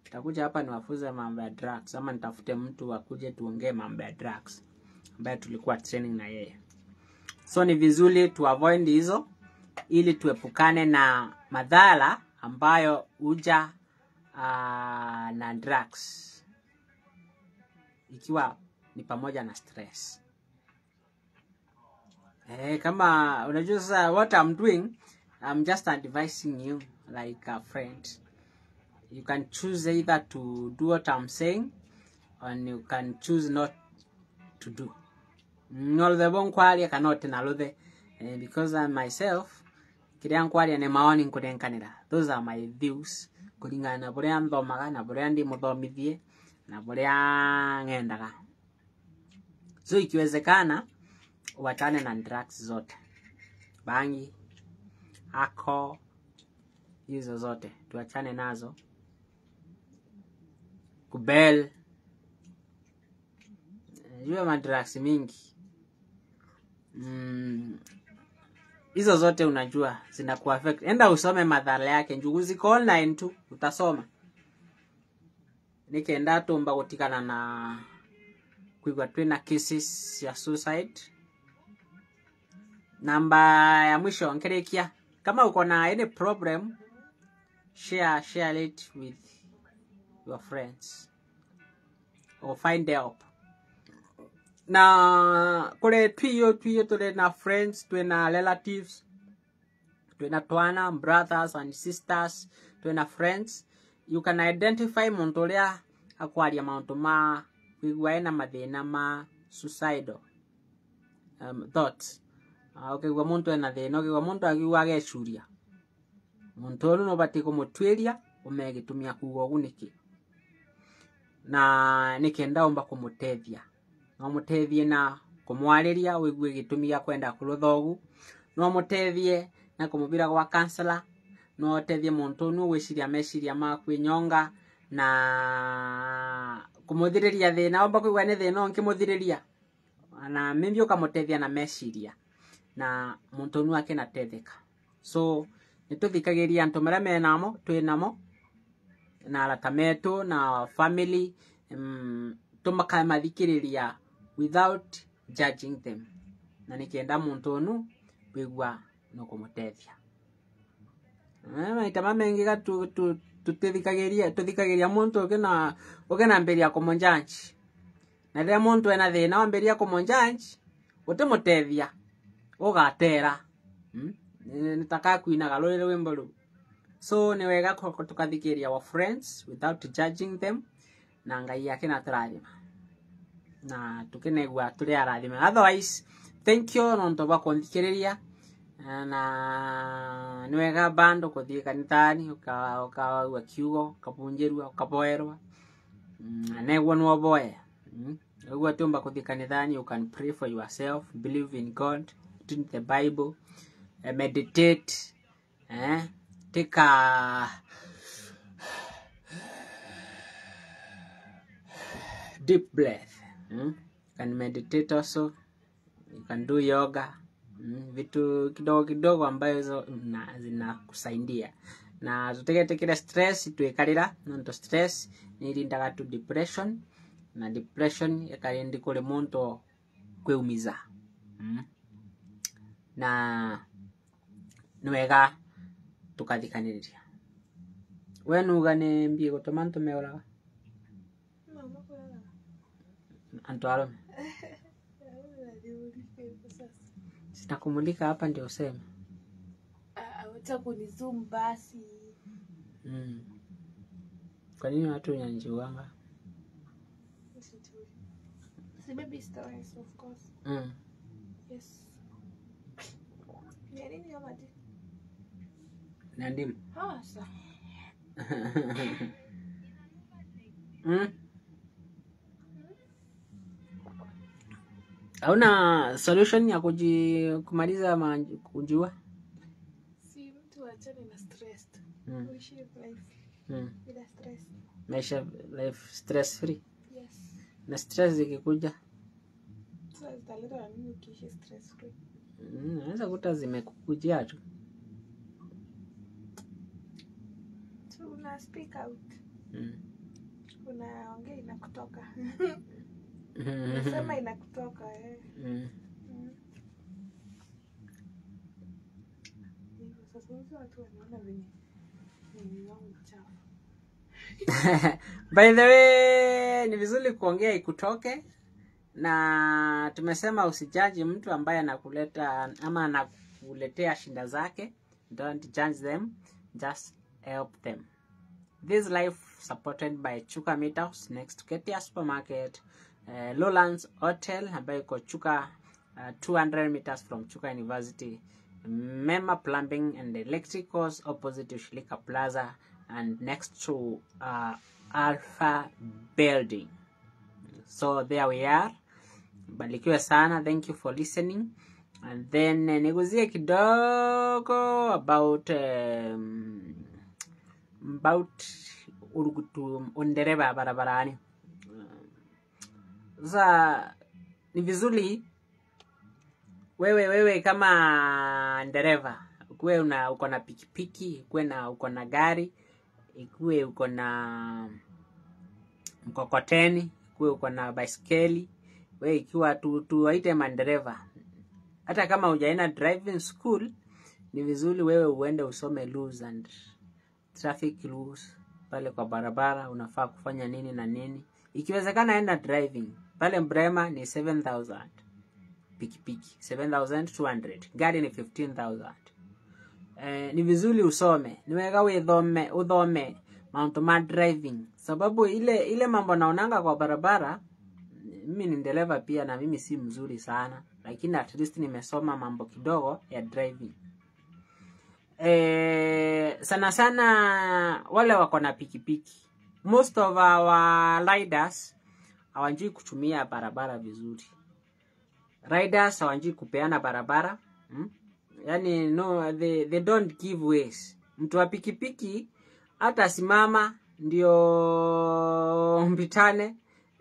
Nitakuja hapa niwafunze mambo ya drugs, ama nitafute mtu akuje tuongee mambo ya drugs ambaye tulikuwa training na yeye. So ni vizuri tu avoid hizo ili tuepukane na madhara ambayo huja na drugs, ikiwa ni pamoja na stress. Kama unajua sasa what I'm doing, I'm just advising you like a friend. You can choose either to do what I'm saying and you can choose not to do. Noluthe bo nkwaria kana utinaluthe, because I myself kiria nkwaria ni maoni nkurenkanira. Those are my views kulingana na buria nthomaga na buria ndi muthomithie na buria ng'endaga. So ikiwezekana uachane na drugs zote, bangi, alcohol, hizo zote tuachane nazo. Kubel, jua madrugs mingi, hizo zote unajua zinakuaffect. Enda usome madhara yake, njugu ziko online tu utasoma. Nikenda tumba gutikana na kuigwa twina cases ya suicide. Namba ya mwisho nkirikia, kama uko na any problem, share it with your friends or find help. Na kule twiyo tuli na friends, twina relatives, twina twana, brothers and sisters, twina friends. You can identify muntu uria akwaria maundu ma kuigua ena mathina ma suicidal thoughts. Ukigua muntu ena thina, ukigua muntu akiugua agecuria, muntu uyu no bati kumutwiria umenye gitumia kuga ugu niki na nikenda umba kumutethia. No mutethie na kumwariria wigue gitumi gia kwenda kurutha ugu, no mutethie na kumubira gwa counselor, no utethie muntu nu gwiciria meciria ma kwinyonga na kumuthiriria thina. Omba kuigua ni thina unkimuthiriria na maybe ukamutethia na meciria na muntu nu akinatetheka. So nituthikagiria antu maria menamo twinamo na arata metu na family, tumakamathikiriria without judging them, na nikienda muntu nu wigua no kumutethia. Maita mamengi ga tutithikagiria tuthikagiria muntu ukina ukinambiria kumunjanji, na riria muntu ena thina wambiria kumunjanji utimutethia ugatera. Nitaka kuinaga ruri rwimbo ru. So ni wega tukathikiria our friends without judging them, na Ngai akinaturathima na tukinegua turi arathime. Otherwise, thank you nontu bwa kunthikiriria, na ni wega bando kuthie kanithani ukaigua kiugo ukabunjirwa ukaboerwa, neguo no oboe. Uguo tumba kuthie kanithani, you can pray for yourself, believe in God, read the Bible, meditate, take a deep breath. You can meditate also, you can do yoga, vitu kidogo kidogo ambayo hizo zinakusaidia. Na tutegetekere stress tuikarira nonto stress nirindaga tu depression, na depression ikarindi kuri muntu kwiumiza. Na ni wega tukathikaniriria. We nuga ni mbie gutuma antu meuraga? Mama kuraga. Antu arume. Sitakumulika hapa ndio useme. Wacha kunizoom basi. Kwa nini watu wananijuanga? Sijui. Si baby stories, of course. Yes. Ni nini hiyo maji? Na ndimu. Ah, sawa. Hauna solution ya kumaliza kujiua? Si mtu achane na stress. Uishi life bila stress. Maisha life stress free. Yes. Na stress zikikuja, Sasa zitaletwa na nini ukiishi stress free? Unaweza kuta zimekukujia tu. So una speak out. Unaongea inakutoka. Unasema inakutoka eh. Hivyo sasa hivi watu wanaona venye nini wangu chafu. By the way, ni vizuri kuongea ikutoke, na tumesema usijaji mtu ambaye anakuleta ama anakuletea shinda zake. Don't judge them, just help them. This life supported by Chuka Meat House next to Ketia Supermarket, Lowlands Hotel ambayo iko Chuka, 200 meters from Chuka University, Mema Plumbing and Electricals opposite Ushirika Plaza and next to Alpha Building. So there we are. Barikiwe sana. Thank you for listening. And then niguzie kidogo about urugutu undereba barabarani. Sasa ni vizuri wewe kama dereva ukuwe uko na pikipiki, ukuwe na uko na gari, ikuwe uko na mkokoteni, ikuwe uko na baiskeli, we ikiwa tuwaite mandereva. Hata kama hujaenda driving school, ni vizuri wewe uende usome rules and traffic rules pale kwa barabara, unafaa kufanya nini na nini. Ikiwezekana enda driving. Pale Mrema ni 7000 pikipiki, 7200, gari ni 15000. Ni vizuri usome, niwega withome uthome maundu ma driving, sababu ile mambo naonanga kwa barabara. Mimi ni dereva pia na mimi si mzuri sana, lakini at least nimesoma mambo kidogo ya driving. Sana sana wale wako na pikipiki, most of our riders hawajui kutumia barabara vizuri. Riders hawajui kupeana barabara. Yani no, they don't give ways. Mtu wa pikipiki hata simama ndio mpitane,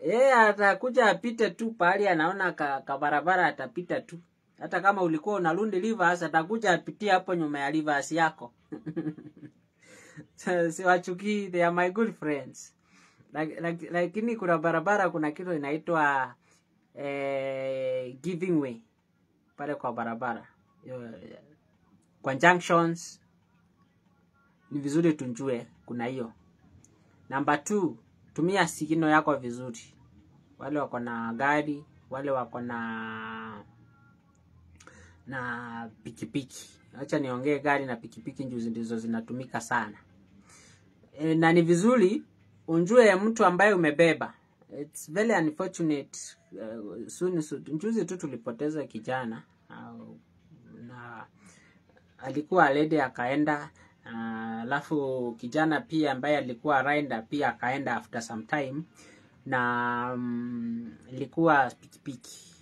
yeye atakuja apite tu pahali anaona ka barabara, atapita tu. Hata kama ulikuwa unarundi reverse, atakuja apitie hapo nyuma ya reverse yako. Siwachukii, they are my good friends. Lakini kuna barabara, kuna kitu inaitwa giving way pale kwa barabara. Kwa junctions ni vizuri tunjue kuna hiyo. Number 2, tumia signal yako vizuri. Wale wako na gari, wale wako na pikipiki. Acha niongee gari na pikipiki ndizo zinatumika sana. Na ni vizuri unjue mtu ambaye umebeba. It's very unfortunate. Soon juzi tu tulipoteza kijana, na alikuwa lady akaenda, alafu kijana pia ambaye alikuwa rider pia akaenda after some time, na ilikuwa pikipiki.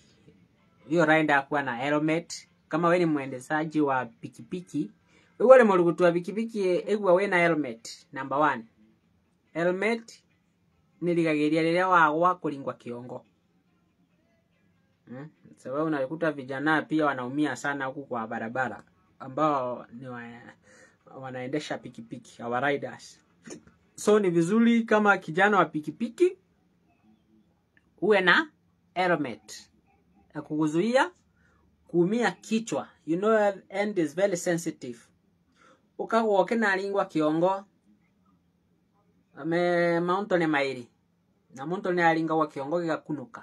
Hiyo rider hakuwa na helmet. Kama wewe ni mwendeshaji wa pikipiki, wewe ni mrugutu wa pikipiki, egwa we na helmet. Number 1, helmet niligageria rĩrĩa wagwa kũringwa kĩongo. Sababu unakuta vijana pia wanaumia sana huku kwa barabara ambao ni wanaendesha pikipiki, our riders. So ni vizuri kama kijana wa pikipiki uwe na helmet ya kukuzuia kuumia kichwa. You know, end is very sensitive. Ukagwa ũkĩnaringwa kĩongo me maunto nĩ maĩrĩ na muntu nĩ aringagwo kĩongo gĩgakunũka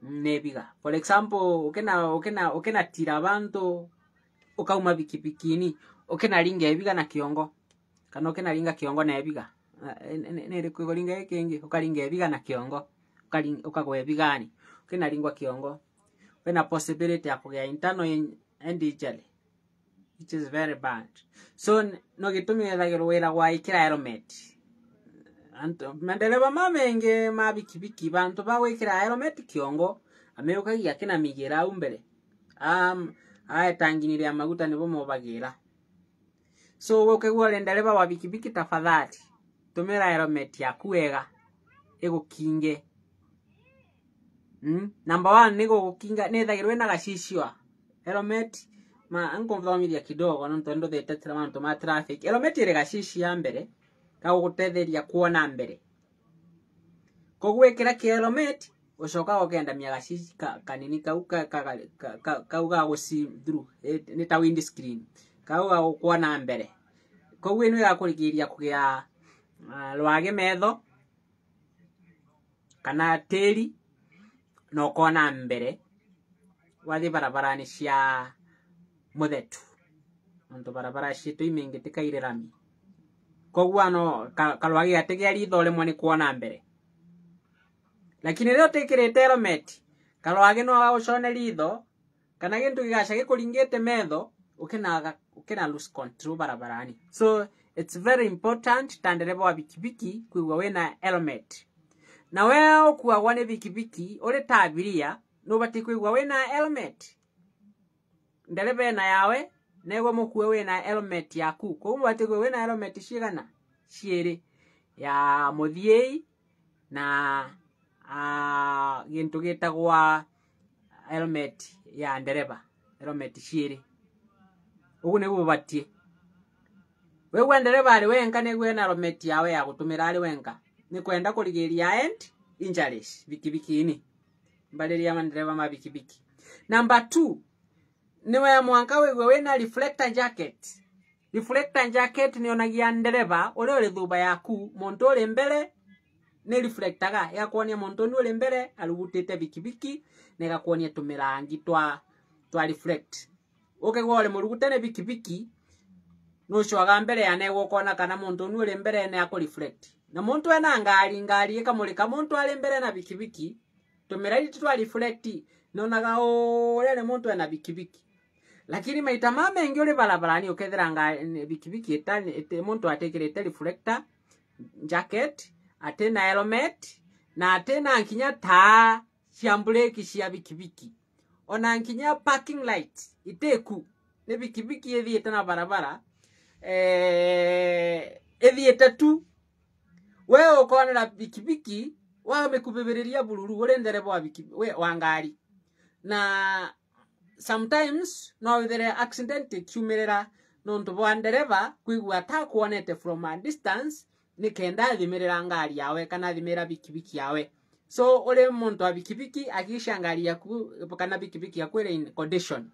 nĩ biga. For example, ukina tira bantu ukauma bikibikini ukinaringa ebiga na kiongo kana ukinaringa kiongo na ebiga nere kugoringa ekengi ukaringa ebiga na kiongo ukagwa ebigani ukinaringwa kiongo wena possibility ya kugea internal injury which is very bad. So no gitumithagirwo wira gwa ikira helmet. Anto mandereba mamenge ma bikibiki bantu bagwikira helmet kiongo ameukagia kina migira umbere aetanginiria maguta nibo mobagira. So ukigwa uri ndereba wa bikibiki tafadhali tumira helmet yaku wega igukinge. Number 1 ni gugukinga nithagirwe na gaciciwa helmet ma ankomthomithia kidogo no ntondo thete mantu ma traffic. Helmet iri gacici ya mbere kagugutetheria kuona mbere koguo ikira ki helmet ucoka ukendamia gacici kanini kau kau ga gusi through ni ta wind screen kau ga gukuona mbere koguo ino igakurigiria kugia rwage metho kana tiri na ukona mbere wathi barabara-ini cia muthetu nontu barabara citu imingi tikaire rami koguo no karwagi gatigia ritho rimwe ni kuona mbere lakini rĩrĩa ũtĩkĩrĩte helmet karwagi no gagucone ritho kana gintu gigaca gikuringite metho ukina lose control barabarani. So it's very important ta ndereba wa bikibiki kwigua wina helmet. Na we ukuagwa ni bikibiki uri ta abiria nubati kwigua wina helmet. Ndereba ena yawe negwo mukue wina helmet yaku koguo mubati kwigua wina helmet cigana ciiri ya muthiei na gintu gitagwa helmet ya ndereba helmet ciiri ugu niguo batie wewe ndereba ari wenka niguo na helmet yawe ya gutumira ari wenka ni kwenda kurigiria end injuries bikibiki-ini mbariria mandereba ma bikibiki. Number 2 niwe mwanka wewe wina reflector jacket. Reflector jacket nionagia ndereba uri uri thuba yaku muntu uri mbere ni reflectaga yakuonia muntu ni uri mbere arugutite bikibiki na igakuonia tumirangi twa reflect. Ukigwa uri murugute ni bikibiki nucwaga mbere ya negwo ukona kana muntu ni uri mbere ni aku reflect. Na muntu ena ngari ikamurika muntu ari mbere na bikibiki tumiraiti twa reflect nonaga uria ni muntu ena bikibiki. Lakini maita mamengi uri barabarani ukethira bikibiki muntu atikirite reflector jacket atena helmet na atena nkinya taa cia breki cia bikibiki ona nkinya parking light iteku ni bikibiki ithiite na barabara ithiite tu we ukonera bikibiki wa mekubeberiria bururu uri ndereba wa bikibiki wa ngari. Na sometimes no withere accident ikiumirira nontu bwa ndereba kwigua ta kuonete from a distance ni kenda thimirira ngari yawe kana thimira bikibiki yawe. So uri muntu wa bikibiki akisha ngari yaku kana bikibiki yaku iri in condition.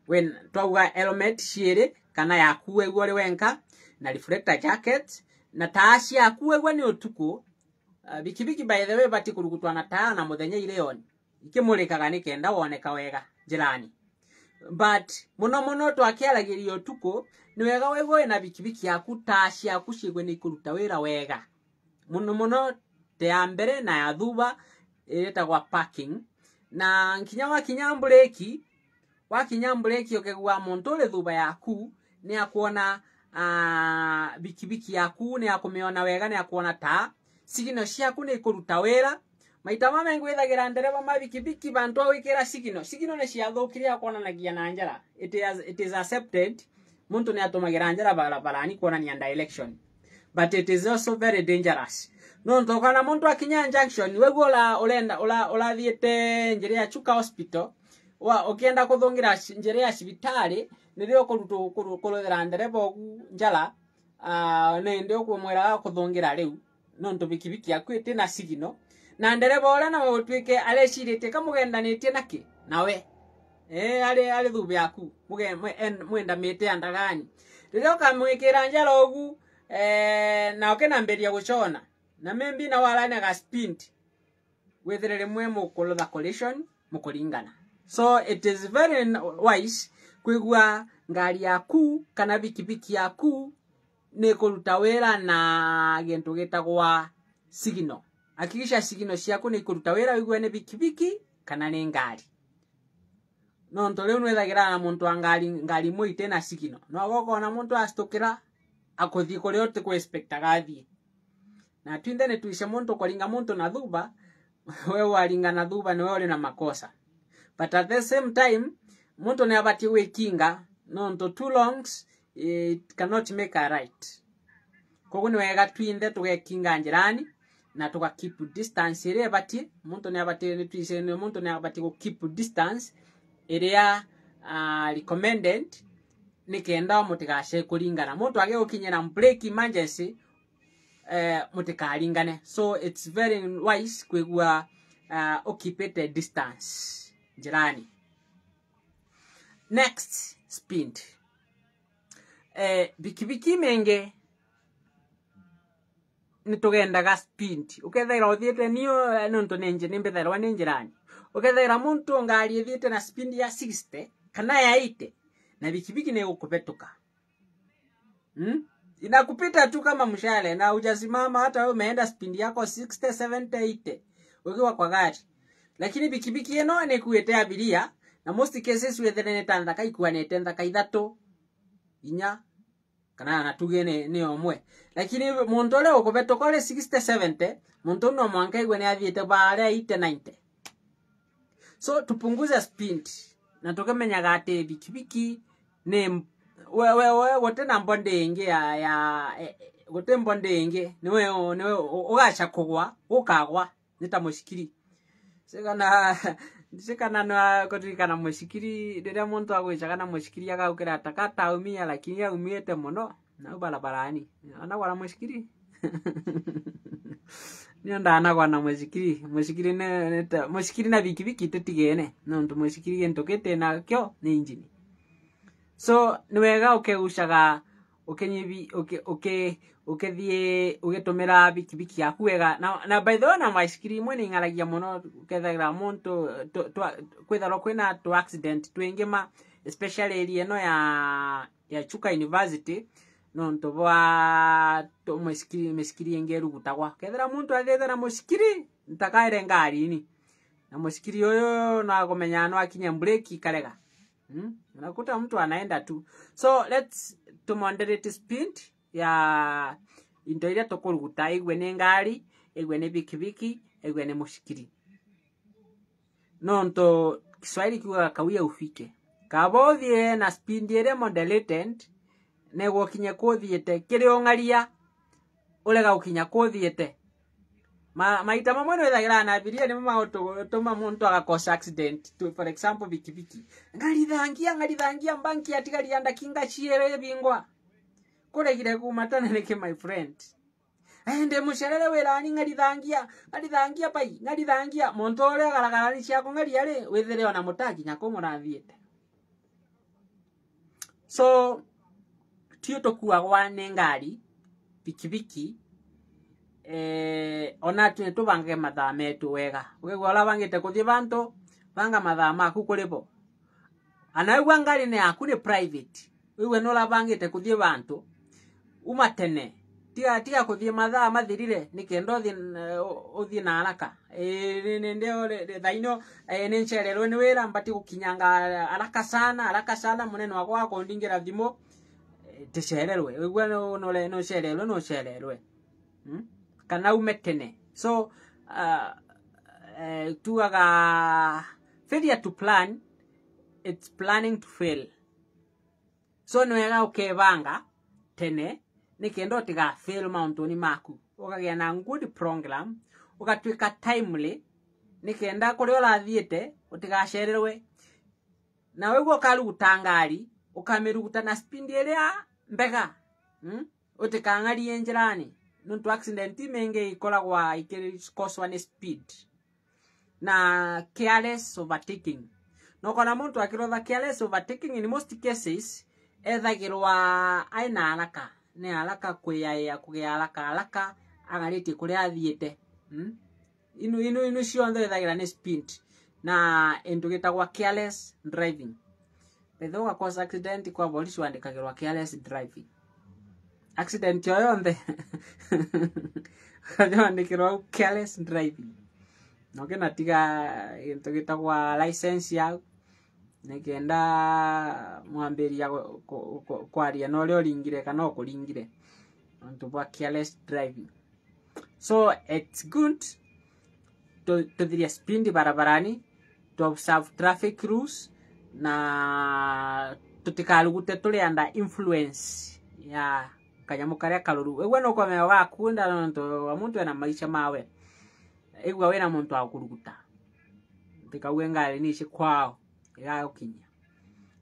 When twauga helmet ciiri kana yaku wewe uri wenka na reflector jacket na taa ciaku wewe ni utuku. Bikibiki by the way bati kurugutwa na taa na muthenya ire on ikimurikaga ni kenda woneka wega njirani. But muno muno twakiaragiria utuku ni wega wewe na bikibiki yaku taa ciaku cigwe ni kuruta wira wega muno muno te ya mbere na ya thuba iretagwa parking. Na nkinya wakinya mbureki ukigwa muntu uri thuba yaku ni akuona bikibiki yaku ni akumiona wega ni akuona taa sigino ciaku ni kuruta wira. Maita mame ngwithagira ndereba ma bikibiki bantu awikira sigino ni ciathukirie kuonanagia na njara. It is accepted muntu ni atumagira njara barabarani kuonania direction but it is also very dangerous. No ntokana muntu akinya junction weguo urenda urathiite njira ya Chuka Hospital wa ukienda kuthungira njira ya cibitari nirio kuruthira ndereba ogu njara nindi ukumwira kuthungira riu nontu bikibiki yaku iti na sigino na ndereba uria nawe utuike areciritie kamugendanitie naki nawe ari thube yaku mwendamite andagani riria ukamwikira njara ogu na ukinambiria gucona na maybe na warana ga sprint wethere rimwe mukurutha collision mukuringana. So it is very wise kwigua ngari yaku kana bikibiki yaku ni kuruta wira na gintu gitagwa signal. Hakikisha signal ciaku ni kuruta wira wigue ni bikibiki kana ni ngari. Nontu riu nwethagira na muntu wa ngari imwe ite na signal. No gokona muntu acitũkĩra akuthii kuria utikwexpectaga athii. Na twinthe ni tuice muntu kuringa muntu na thuba, we waringa na thuba niwe uri na makosa. But at the same time muntu ni abatie gwikinga nontu two longs it cannot make a right. Koguo ni wega twinthe tugekinga njirani na tuga keep distance iria ibatie. Muntu ni abatie ni tuice ni muntu ni abatie gu keep distance iria recommended ni kenda mutigace kuringana. Muntu age gukinyira break emergency mutikaringane. So it's very wise kwigua ukipite distance njirani. Next, speed. Bikibiki menge nitugendaga speed. Ukethaira uthiite niyo nontu nenje nimbethairwa ni njirani. Ukethaira muntu ngari ithiite na speed ya 60 kana ya 80 na bikibiki ni gukupetuka. Inakupita tu kama mshale na hujasimama, hata wewe umeenda speed yako 60 70 80 ukiwa kwa gari. Lakini bikibiki eno ni kuete abiria na most cases wethere ni ta ikuanete nthaka ithatu inya kana na tuge ni omwe. Lakini muntu uria ukubetuka uri 60 70 muntu no mwanka igwe ni athiite baria 80 90. So tupunguze speed na tukimenyaga ati bikibiki ni wewe wote na mbonde ingi ya gote mbonde ingi niwe ugacha kugwa ukagwa nita mushikiri sikana na kutirikana mushikiri riria muntu agwicaga na mushikiri agaukira takata umia lakini aumiete muno na barabarani anagwa na mushikiri ni ndanagwa na mushikiri mushikiri ne mushikiri na bikibiki tutigene nontu mushikiri gintu kite nakio ni injini. So ni wega ukegucaga ukenyibi ukethie ugitumira bikibiki yaku wega na by the way na maisikiri imwe ni ng'aragia muno ukethagira muntu kwitharwo kwina tu accident twingi ma especially area ino ya Chuka University nontu bwa musikiri ingi erugutagwa kethira muntu athiete na musikiri ntakaire ngari-ini na musikiri uyu no agumenya no akinye breki karega. Unakuta mtu anaenda tu. So let's to moderate speed ya into iria tukuruguta igwe ni ngari, igwe ni bikibiki, igwe ni mushikiri. Nonto Kiswahili kiugaga kawia ufike. Kabothie na speed iria moderated neguo kinye kuthiete kiri ung'aria urega gukinya kuthiete. Maita mamwe nwethagira na abiria ni magutuma muntu agakosa accident. To, for example bikibiki ngarithangia mbanki atigaria ndakinga ciere bingwa kuregire kumatana niki my friend ende mucerere wirani ngarithangia pai ngarithangia muntu uria garagara ni ciako ngaria ri withere ona mutakinya kumurathiete. So tio tukuagwa ni ngari bikibiki ona tu tubange mathaa metu wega ukigwa ura bangite kuthie bantu banga mathaa maku kuribo anaigua ngari ni yaku ni private wigue no ura bangite kuthie bantu uma tene tiga kuthie mathaa mathirire ni kenda uthie na haraka ndio thaino ni ncererwo ni wira mbati gukinyanga haraka sana munene wakwa akundingira thimu ticererwe wigue no cererwe no cererwe kana ume tene. So tuaga failure to plan, it's planning to fail. So ni wega ukebanga tene ni kendo tiga fail mauntuni maku ukagia na good program ugatuika timely ni kenda kuria urathiete utigacererwe na wiguo ukaruguta ngari ukamiruguta na speed iria mbega utikang'arie njirani nontu accident mingi ikoragwa ikikoswa ni speed na careless overtaking. No kona muntu akirotha careless overtaking in most cases ethagirwa aina haraka ni haraka kwiyaia kugia haraka haraka ang'aritie kuria athiite. Inu cionthe ethagira ni speed. Na indu gitagwa careless driving. Betho ugakosa accident kwa polisi wandikagirwa careless driving. Accident yoyonthe wandikirwa careless driving. Na ukinatiga gintu gitagwa license yau nikenda mwambiria kwaria na uria uringire kana ukuringire untu bwa careless driving. So it's good tuthirie speed barabarani, to observe traffic rules, na tutikarugute turi under influence ya kanyamu karia karuru. Igua no komeo gakunda nontu wa muntu ena maisha mawe. Igua wina muntu wa kuruguta tikauge ngari ni ici kwao igagukinyia.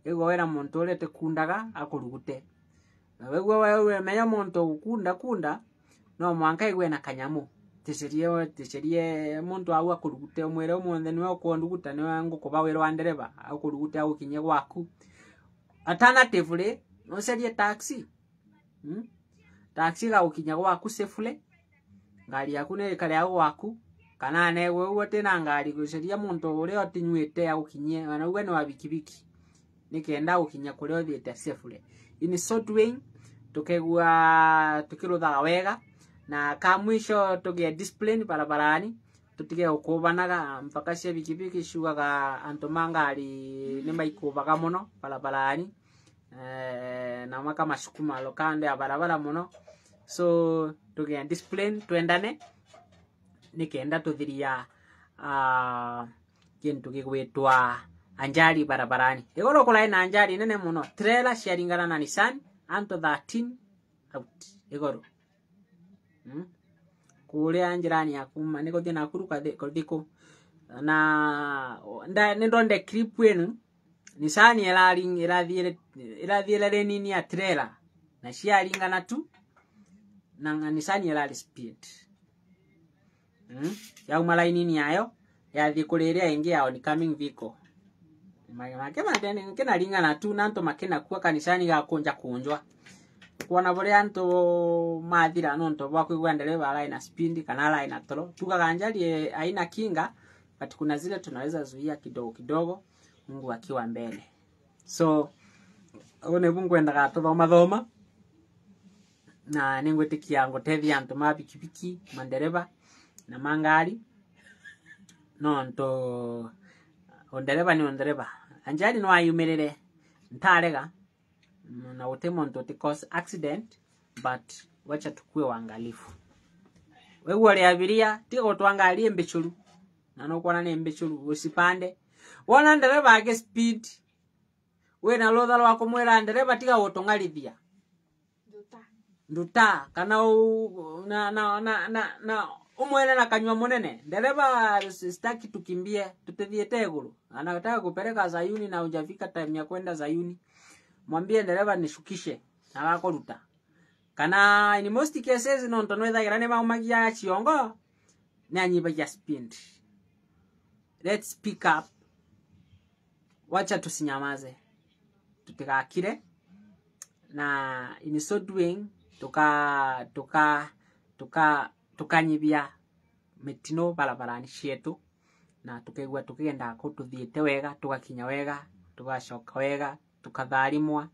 Igua wina muntu uria tikundaga akurugute. Na wigua wewe menya muntu gukunda kunda no mwanka igue na kanyamu ticirie muntu au akurugute umwire umunthe niwe ukunduguta niwe ngukuba wira wa ndereba akurugute agukinyie gwaku. Alternatively no cerie taxi. Taxi gagukinya gwaku safely, ngari yaku ni ikare hau gwaku, kana negwe uguo tina ngari guceria muntu uria utinyuite agukinyie, ona uge ni wa bikibiki nikenda agukinyia kuria uthiite safely. In so doing tukegua tukiruthaga wega, na ka mwisho tugie discipline barabarani, tutige gukubanaga mpaka cia bikibiki ciugaga antu ma ngari ni maikubaga muno barabarani, na makamasukuma lokande ya barabara muno. So tugie discipline twendane nikenda tuthiria kintu gigwitwa anjari barabarani. Igoro kurai na anjari nene muno, trailer ciaringana na Nissan anto 13 out igoro. Kuria njirani yaku ni guthie Nakuru kathiku na ni ndonde clip enu Nissan irathiire nini ya trailer na ciaringana tu na Nissan irari speed. Yauma line yayo yathie kuri iria ingi ya oncoming vehicle. Makinaringana tu na antu makinakua kanisani gakunja kunjwa. Kuona buria antu mathira nontu bwa kuigua ndereba arai na speed kana arai na toro. Tugaga anjari haina kinga, but kuna zile tunaweza zuia kidogo kidogo Mungu akiwa mbele. So ugo Mungu endaga tuthoma thoma na ningwitikia ngutethia antu ma pikipiki mandereba na mangari nontu ondereba ni ondereba anjari no ayumirire ntarega na gute muntu ti cause accident, but wacha tukue waangalifu. Wewe uri abiria tiga gutwangarie mbichuru na no kuona ni mbichuru usipande. Wona ndereba age speed we na rutha rwa kumwira ndereba tiga gutungarithia nduta kana na na na na na umwene na kanywa munene. Ndereba sitaki tukimbie tutithiete iguru, anataka kupeleka Zayuni na hujafika time ya kwenda Zayuni. Mwambie ndereba nishukishe na gakoruta. Kana in most cases no ntonwethagira ni maumagia chiongo ni anyibagia speed. Let's pick up. Wacha tusinyamaze, tutigakire, na in so doing tuka tuka tuka tukanyibia mitino barabarani cietu na tukaigua tukigenda ku tuthiite wega, tugakinya wega, tugacoka wega, tukatharimwa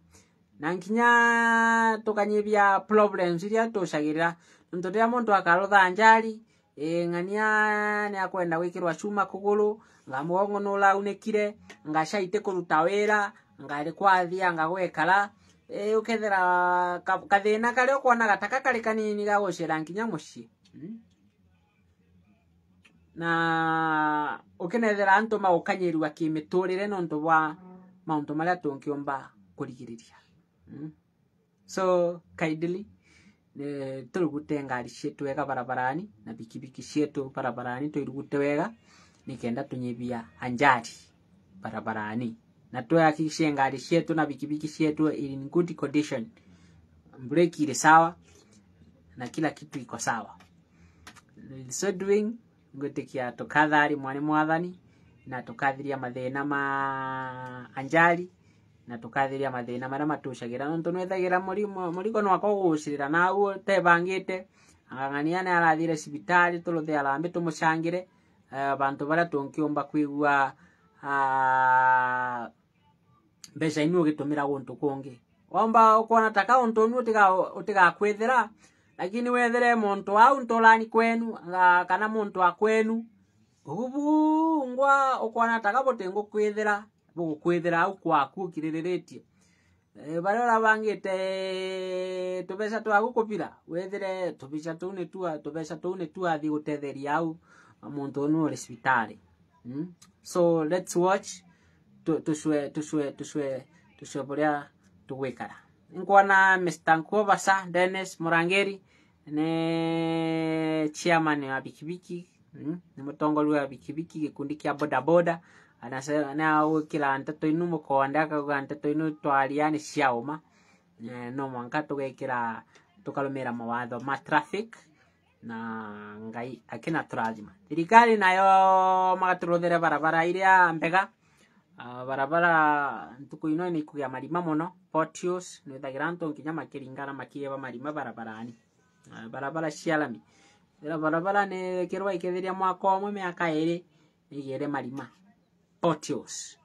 na nginya tukanyibia problems iria tucagirira. Nontu riria muntu akarutha njari ng'ania ni akwenda gwikirwa cuma kuguru, nga mugongo ni uraunĩkire, nga caite kuruta wira, ngari kwathia nga gwikara, ukethera kathina karia ukwonaga taka kari kanini ga gucera nginya mucii. Na ukinethera antu magukanyirua kimiturire nontu bwa mauntu maria tungiumba kurigiriria. So kindly turugute ngari cietu wega barabarani na bikibiki cietu barabarani tuirugute wega nikenda tunyibia anjari barabarani na tuhakikishe ngari cietu na bikibiki cietu in good condition, breki ile sawa na kila kitu iko sawa. In so doing ngwitikia tukathari mwani mwathani na tukathiria mathina ma anjari na tukathiria mathina maria matucagira nontu nwethagira murigo no akogucirira naguo tebangite ang'ania ni arathire cibitari turuthe arambe tumucangire bantu baria tunkiumba kwigua mbeca inu ugitumira guntu kungi womba ukona ta kauntu nu utigakwithira lakini wethere muntu au ntolani kwenu kana muntu akwenu ubungwa ukona ta kabote ngukwithira bugukwithira au kwaku kiririretie barora bangite tubeca twa gukupira wethere tubeca tuu ni tua tubeca tuu ni tua thi gutetheria au muntu nu uri cibitari. So let's watch tucwe tucwe tucwe tucwe buria tugwikara. Nkwana Mr. Nkobasa Dennis Murangeri ne chairman wa bikibiki, ni mutongori wa bikibiki gikundi kia boda boda anasema na kila nteto inu mukonde akauga nteto inu twaria ni ciauma no mwanka tugekira tukarumira mawatho ma traffic na ngai akina turathima thirikari nayo magaturuthire barabara iria mbega. Barabara ntuku ino ni kugia marima muno potholes ni thagira antu nginya makiringana makieba marima barabarani. Barabara cia lami ira barabara ni kirwa ikithiria mwaka umwe miaka iri igere marima potholes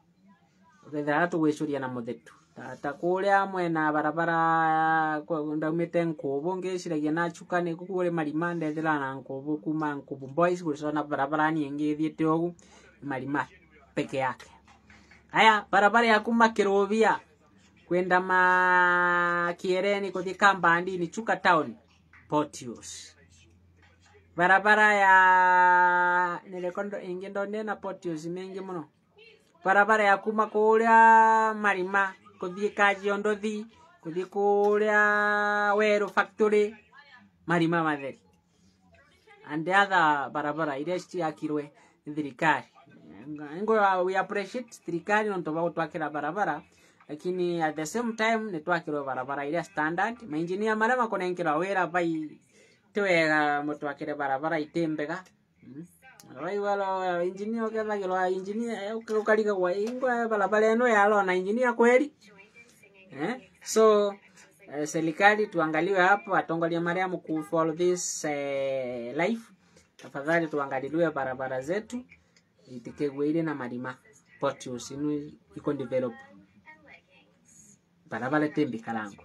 ukethira tugwicuria na muthetu ta kuria mwena barabara ndaumite Nkubu ngiciragia na chuka ni kuri marima ndethira na Nkubu kuma Nkubu Boys gucona barabara ni ingi ithiite ugu marima peke yake. Aya barabara ya kuma Kirubia kwenda Makiereni kuthi Kambandi ni Chuka town potholes. Barabara ya nirekondo ingi ndone na potholes mingi muno. Barabara ya kuma kuria marima kuthi Kajiondothi kuthi kuria Weru factory marima matheri. And the other barabara iria ciakirwe ni thirikari. Ngo we appreciate thirikari nontu bagutwakira barabara lakini at the same time ni twakirwe barabara iria standard mainjinia maria makunenkerwa wira bai tiwega mutwakire barabara itimbega. Waigua engineer ukethagirwa engineer ukarigagwa ingwa barabara ino yarona engineer kweli. So serikali tuangaliwe hapo atongoria maria muku follow this life tafadhali tuangaliliwe barabara zetu itikegwe na marima potholes inu iko develop barabara tembi karango.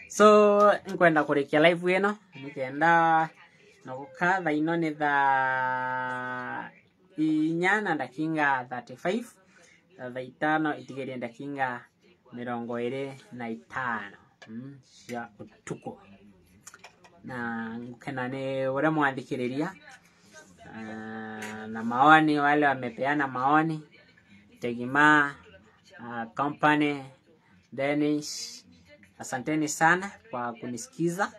So nkwenda kurikia live ino nikenda noguka thaa ino ni thaa 4 na ndakinga 35 thaa 5 itigerie ndakinga 25 cia utuku na ngukena ni uria mwathikiriria na maoni wale wamepeana maoni Tegima company Dennis, asanteni sana kwa kunisikiza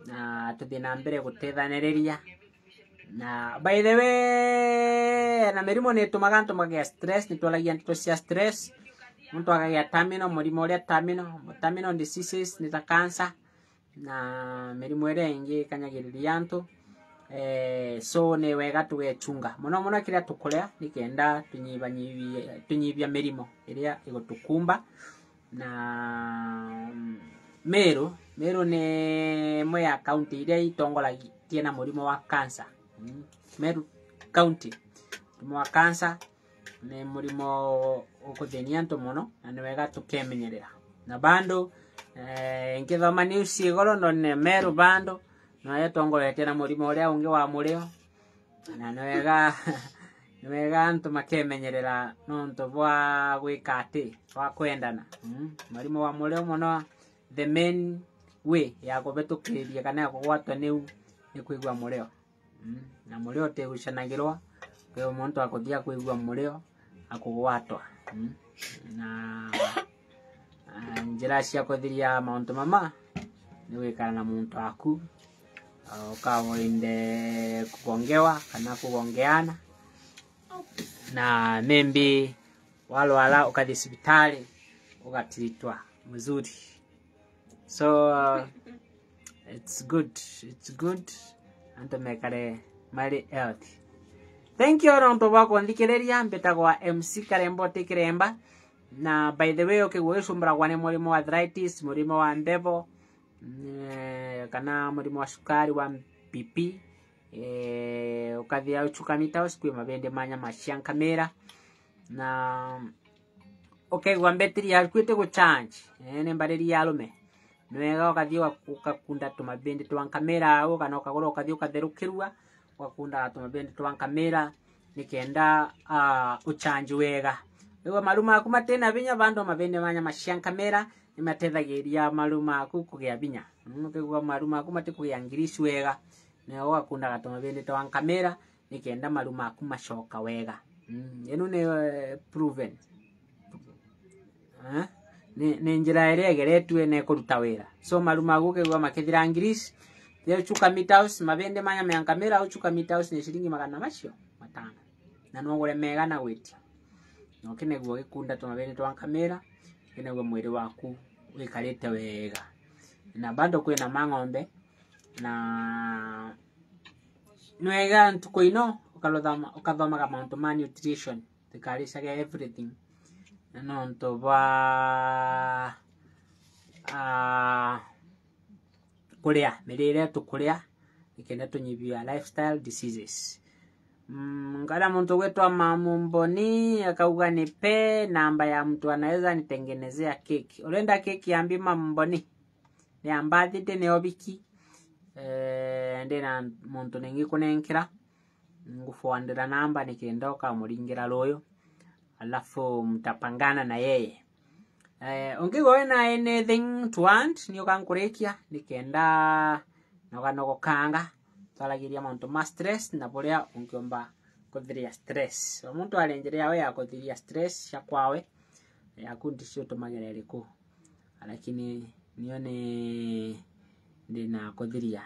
na tuthi na mbere gutethaniriria. Na by the way na mirimu ni tumaga antu magagia stress ni twaragia nteto cia stress muntu akagia terminal murimu uria terminal diseases ni ta cancer na mirimu iria ingi ikanyagiriria antu. So ni wega tugechunga muno muno kiria tukuria nikenda tunyibia mirimo iria igutukumba. Na Meru ni imwe ya county iria itongoragie na murimu wa cancer. Meru county murimu wa cancer ni murimu ukuthinia antu muno na ni wega tukemenyerera. Na bando ngithoma news igoro ndonire Meru bando no yatongoretie na murimu uria ungi wa murio na ni wega antu makemenyerera nontu bwa gwika ati bwa kwendana. Murimu wa murio muno the main way ya kubetukiriria kana ya kugwatwa niu ni kwigua murio. Na murio tigucanagirwa kwa muntu akuthia kwigua murio akugwatwa. Na njira cia kuthiria mauntu mama ni gwikara na muntu aku ukawinde kugongewa kana kugongeana na maybe walwala ukathi sibitali ugatritwa mzuri. So it's good antu mekare mari healthy. Thank you ronto bwako nthikiriria mbitagwa MC Karembo Tikiremba. Na by the way ukigwicumbura ni murimu wa arthritis, murimu wa mbevo kana murimu wa sukari wa BP, Ukathia Chuka Meat House kwi mabende ma nyama cia nkamira na ukaigua mbetiri yaku ite guchange ni mbariri ya arume ni wega ukathie ukakunda tumabindi twa nkamira au kana ukagura ukathie ukatherukirua ugakunda tumabindi twa nkamira nikenda uchanji wega. Igua maru maku matena binya bandu mabindi ma nyama cia nkamira nimatethagiria maru maku kugia binya. Ukaigua maru maku matikugia ngirisi wega na ugakundaga tumabindi twa nkamira nikenda maru maku macoka wega. Ino ni proven. Ni njira iria igeretwe na ikuruta wira. So maru maku ukaigua makithira ngirisi thia Chuka Meat House mabindi ma nyama ya nkamira au Chuka Meat House ni ciringi magana macio matano na no ugure mega na gwitia. Na ukinegwo gikunda tumabindi twa nkamira ukinegwo mwiri waku wikarite wega. Na bado kwina mang'ombe na nwega ntuku ino ukathomaga maundu ma nutrition tikaricage everything nontu bwa kuria mirire tukuria ikenda tunyibia lifestyle diseases. Ngala muntu gwetwa Mamumboni akauga nipe namba ya mtu anaweza nitengenezea keki. Urenda keki ya mbi Mamumboni ni ambathite ni obiki ndina muntu ningi kunenkera ngufuandira namba nikenda ukamuringira loyo alafu mtapangana na yeye. Ungigo na anything to want ni ukankurikia nikenda noganogokanga twaragiria maundu ma stress na buria ungiomba kuthiria stress. O muntu arenjerea we ya kuthiria stress cia kwawe yaku ndicio tumagira iriku, lakini niyo ni ndina kuthiria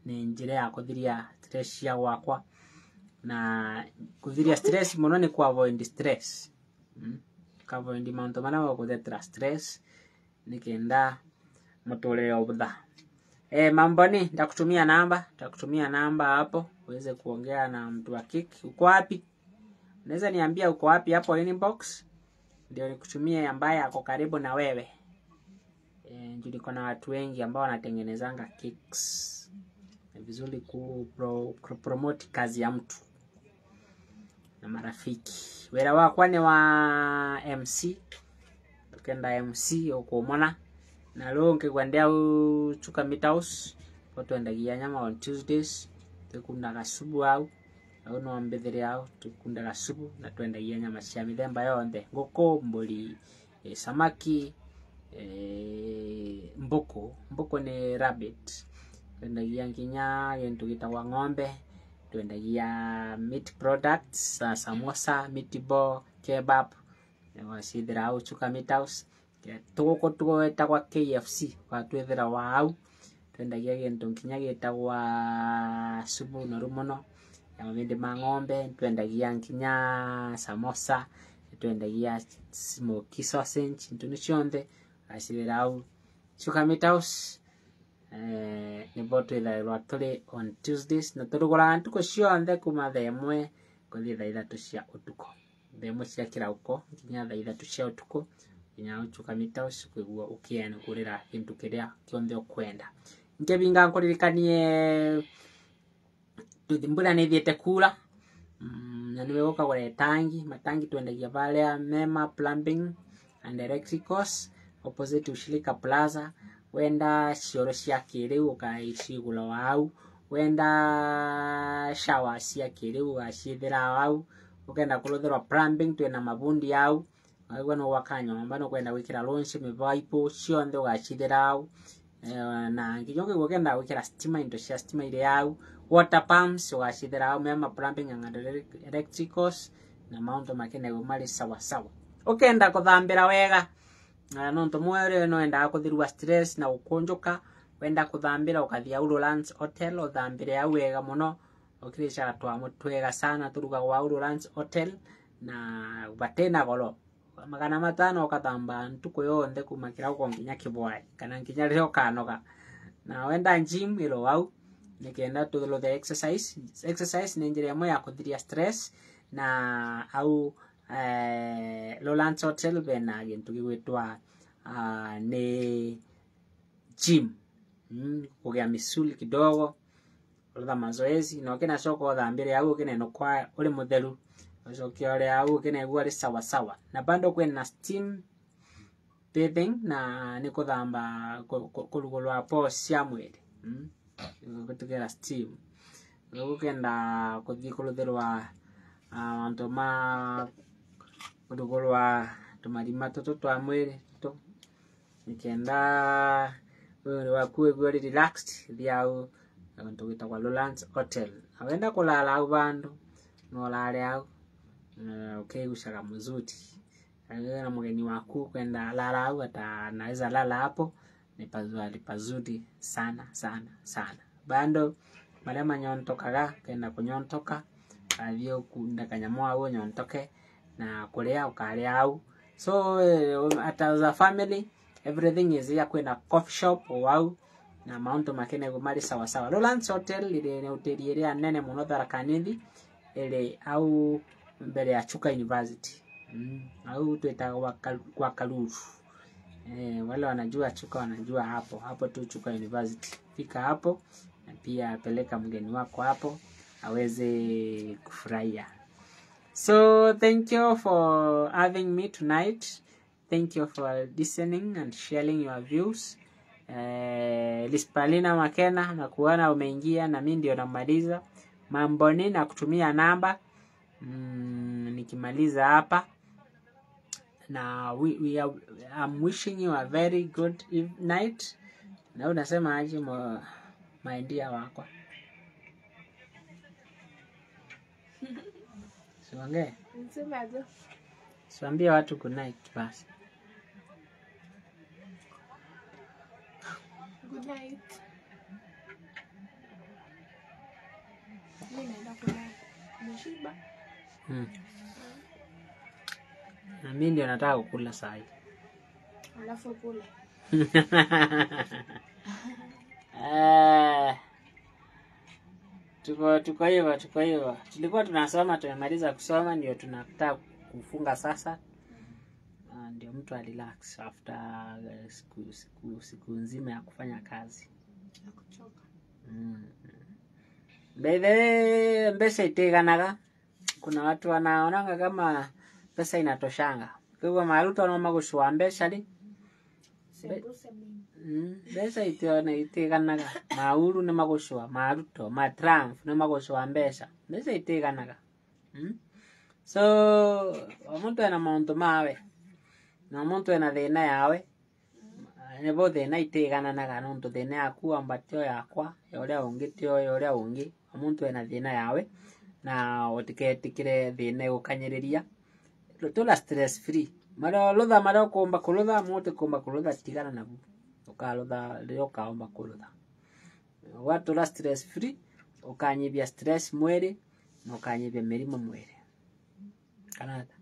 ni njira ya kuthiria stress cia gwakwa na kuthiria stress muno ni ku avoid stress. Ku avoid maundu maria magukuthetera stress nikenda muturire ubutha. Mamboni nitakutumia namba, hapo uweze kuongea na mtu wa keki. Uko wapi? Unaweza niambia uko wapi hapo inbox ndio nikutumie ambaye ako karibu na wewe. Ndio niko na watu wengi ambao wanatengenezanga cakes. Ni vizuri ku promote kazi ya mtu na marafiki. Wera wakwa ni wa MC. Ukenda MC ukumona. Na leo nkigwendea Chuka Meat House twendagia nyama on Tuesdays tukundaga subu au no mbethire au tukundaga subu na twendagia nyama cia mithemba yonthe ngũkũ, mbũri, samaki, mbuku ni rabbit, twendagia nginya gintu gitagwa ng'ombe, twendagia meat products, samosa, meatball, kebab wacithira au Chuka Meat House. Tuguku twetagwa KFC watwethera wau twendagia gintu nginya gitagwa subu noru muno ya mabindi ma ng'ombe, twendagia nginya samosa, twendagia smoky sausage ntu cionthe acithira au Chuka Meat House. Nibo twithagirwa turi on Tuesdays na turuguraga ntuku cionthe kuma thaa ĩmwe kuthii thaa ithatũ cia ũtukũ, thaa ĩmwe cia kĩrauko nginya thaa ithatũ cia ũtukũ nginya Chuka Meat House kwigua ukienugurira kintu kiria kionthe ukwenda. Nkebinga nkuririkanie mbura ni ithiite kura na niwe ukagura itangi matangi twendagia varia Mema Plumbing and Electricals opposite Ushirika Plaza. Wenda cioro cia kiriu ukaicigura wau, wenda shower cia kiriu ugacithira wau, ukenda kuruthirwa plumbing twina mabundi au waigua no gwaka nyomba no kwenda gwikira launch mivaipo cionthe ugacithira au, na nginya ũngĩigua ũkĩenda gwikira stima indo cia stima iria au, water pumps ugacithira au Mema Plumbing and Electricals na maundu makenego mari sawa sawa. Ukenda kuthambira wega nontu mwere no endaga kuthirua stress na gukunjuka, wenda kuthambira ukathia Lowlands Hotel uthambire au wega muno ukiricaga twa twega sana turugagwa au Lowlands Hotel na batena goro 500 ukathamba ntuku yonthe kuma kirauko nginya kibwai kana nginya riria ukanoga. Na wenda gym iro au nikenda tuluthe exercise. Exercise ni njira imwe ya kuthiria stress na au Lowlands Hotel bena gintu gigwitwa ni gym, kugea misuli kidogo Kulutha mazoezi na ukina soko thambire au ukina kwa uri mutheru ucoke uri au ukina igua ri sawa sawa. Na bado kwina steam bathing na ni kuthamba kurugurwa pores cia mwiri gutugera steam gukenda kuthi kuruthirwa antu ma kurugurwa tumarima tutu twa mwiri tu nikenda mwiri waku igua ri relaxed thiau antu gwitagwa Lowlands Hotel. Awenda kulala au bandu no lale au ukigucaga muzuri na mgeni waku kwenda lala au ata naweza lala hapo ni pazuri pazuri sana sana sana. Bando maria manyontokaga kenda kunyontoka athio kunda kanyamwa au nyontoke na kuria ukaria au. So at as a family everything is here kwenda coffee shop au na maundu makene gumari sawa sawa. Lowlands Hotel ile ni hoteli iria nene muno Tharaka Nithi ile au mbere ya Chuka University. Au twetagwa kwa Kaluru. Wale wanajua Chuka wanajua hapo. Hapo tu Chuka University. Fika hapo na pia peleka mgeni wako hapo aweze kufurahia. So thank you for having me tonight. Thank you for listening and sharing your views. Lispalina Makena na kuona umeingia na mimi ndio namaliza. Mamboni na kutumia namba nikimaliza hapa. Na we are, I'm wishing you a very good night. Na unasema aje maindia wako? Siongee. Nisema aje? Siambie watu good night basi. Good night. Mimi naenda kulala. Nimeshiba. Na mimi ndio nataka kukula saa hii. Alafu kula. Tuko hivyo. Tulikuwa tunasoma, tumemaliza kusoma ndio tunataka kufunga sasa. Ndio mtu relax after siku nzima ya kufanya kazi. Na kuchoka. By the way, pesa iteganaga. Kuna watu wanaonanga kama pesa inatoshanga. Kwa hivyo maruto wanaoma gucua mbeca ri. Mbeca itiganaga. Mauru ni magucua, maruto, ma Trump ni magucua mbeca. Mbeca itiganaga. So, omuntu ena maundu mawe. Na omuntu ena thina yawe. Nebo thina itigananaga nondu thina yaku ambatio yakwa, ya uria ungi tio ya uria ungi. Omuntu ena thina yawe. Na utiketikire thina igukanyiriria. Tula stress free. Mara lutha mara kumba kulutha muti kumba kulutha tigana nabu. Ukalutha rĩrĩa ukaomba kulutha. Watula stress free ukanyibia stress mwiri na ukanyibia mĩrimũ mwiri. Kana ata?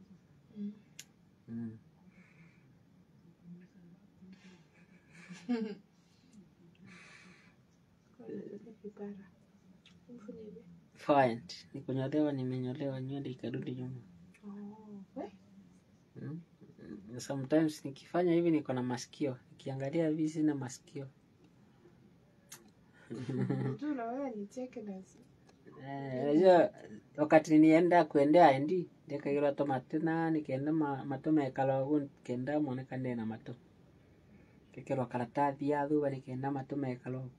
Fine. Nikunyolewa, nimenyolewa nywele ikarudi nyuma. Sometimes nikifanya hivi niko na masikio. Nikiangalia hivi sina masikio. Unajua wakati nienda kuendea ND ndikagira tomate na nikienda matome ekalo kenda monekane na mato. Kekero karatathi ya thuba nikienda matome ekalo.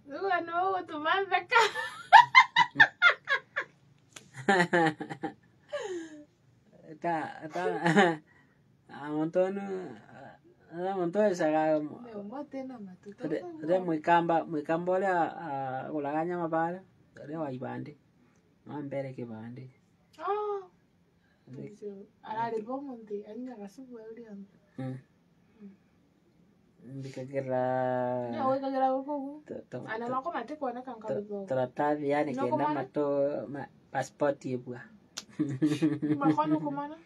Thuba no gutumatheka. Ta amontonu amonto saga re mwikamba mwikamba uria gulaga nyama bara uria wa ibande no mbere kibande. Oh. Arari bomonti anya gasubu uria. Ndikagira no wikagira guku ana mako mate kuona kanka. Tratathi yani kenda mato passport ibwa. Makono kumana?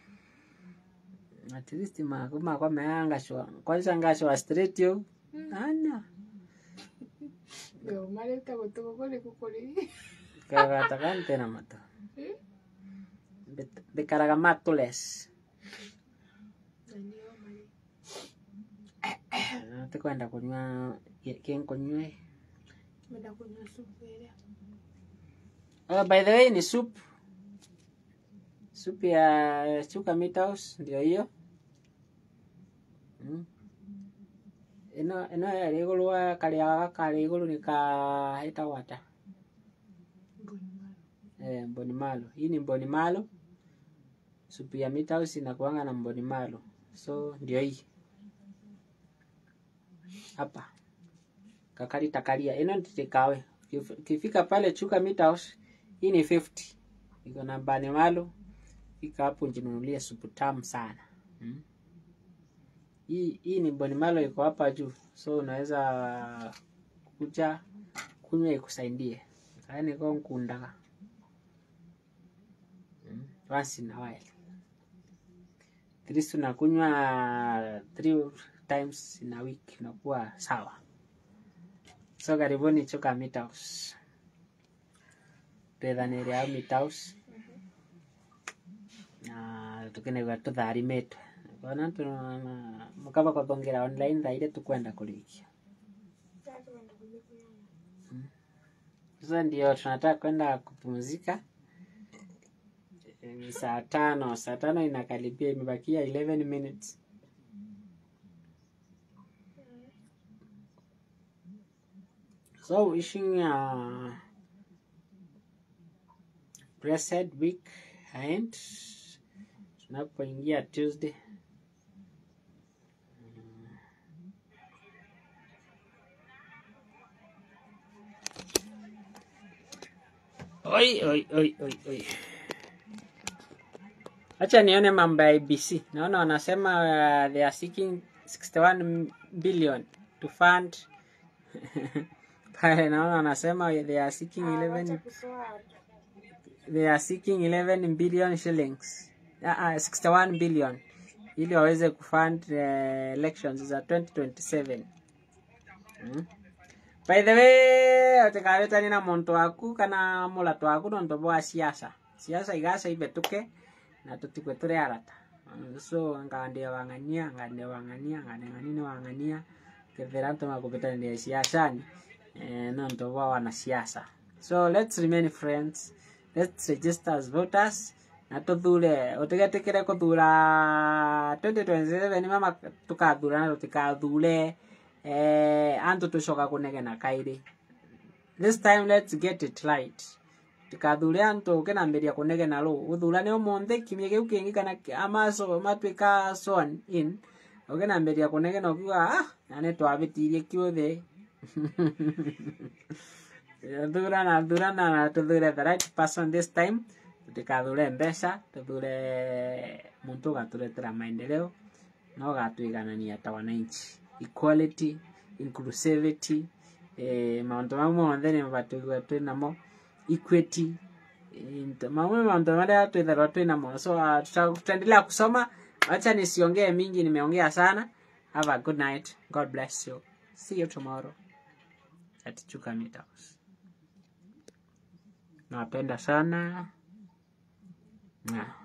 At least makuma kwa meanga shwa. Kwanza ngashwa straight yo. Ana. Yo mareta gotuko kuri kukuri. Kagata kante na mato. Bekaraga matules. Nanio mari. Tekwenda kunywa kenkunywe. Tumeenda kunywa supu ile. By the way ni soup. Soup ya Chuka Meat House ndio hiyo. Ino ino ya iguru wa karia gaka iguru ni ka ĩtagwo atĩa? Mboni. Eh, mboni malo. Hii ni mboni malo. Supu ya Meat House inakuanga na mboni malo. So ndio hii. Hapa. Kakari takaria. Ino ni takeaway. Ukifika pale Chuka Meat House, hii ni 50. Iko na mboni malo. Fika hapo ujinunulie supu tamu sana. Hii ni mboni malo iko hapa juu. So unaweza kuja kunywa ikusaidie. Yaani kwa nkundaga. Once in a while. At least unakunywa 3 times in a week unakuwa sawa. So karibuni Chuka Meat House. Twethanĩre hau Meat House. Na tukinegwa tutharimitwe. Kona mukaba kuthongera online thaa iria tukwenda kurikia. Sasa tumeenda kunywa. Sasa ndio tunataka kwenda kupumzika. Ni saa 5, saa 5 inakaribia, imebakia 11 minutes. So wishing a blessed week and tunapoingia Tuesday. Oi, oi, oi, oi, oi. Acha nione mambo ya ABC. Naona wanasema they are seeking 61 billion to fund. Pale naona wanasema they are seeking 11 Wacha kusoa. They are seeking 11 billion shillings. 61 billion ili waweze kufund elections za 2027. By the way, utikawetani na muntu waku kana mulatu waku nontu bwa siasa. Siasa igasa ibetuke na tutikwe turi arata. So ngande wang'ania, ngande wang'ania, ngande ng'anini wang'ania kethira ntu makubitania siasani nontu bwa wanasiasa. So let's remain friends. Let's register as voters na tuthure utigetikire kuthura 2027 mama tukathura na tutikathure antu tucoka kunegena kairi. This time let's get it right. Tukathure antu ukinambiria kunegena ru uthurane umuthi kimia kiu kingi kana amaso matuika sworn in ukinambiria kunegena ukiuga na nitwabitirie kiuthe. Thurana thurana na tuthure the right person this time. Tutikathure mbeca, tuthure muntu ugaturetera maendeleo na ugatuiganania ta wananchi. Equality, inclusivity, maundu mau monthe ni mabatiĩ twĩ namo, equity, mamwe maundu maria twitherwa twĩ namo. So tutaendelea kusoma. Acha nisiongee mingi, nimeongea sana. Have a good night. God bless you. See you tomorrow at Chuka Meat House. Nawapenda sana. Mwah.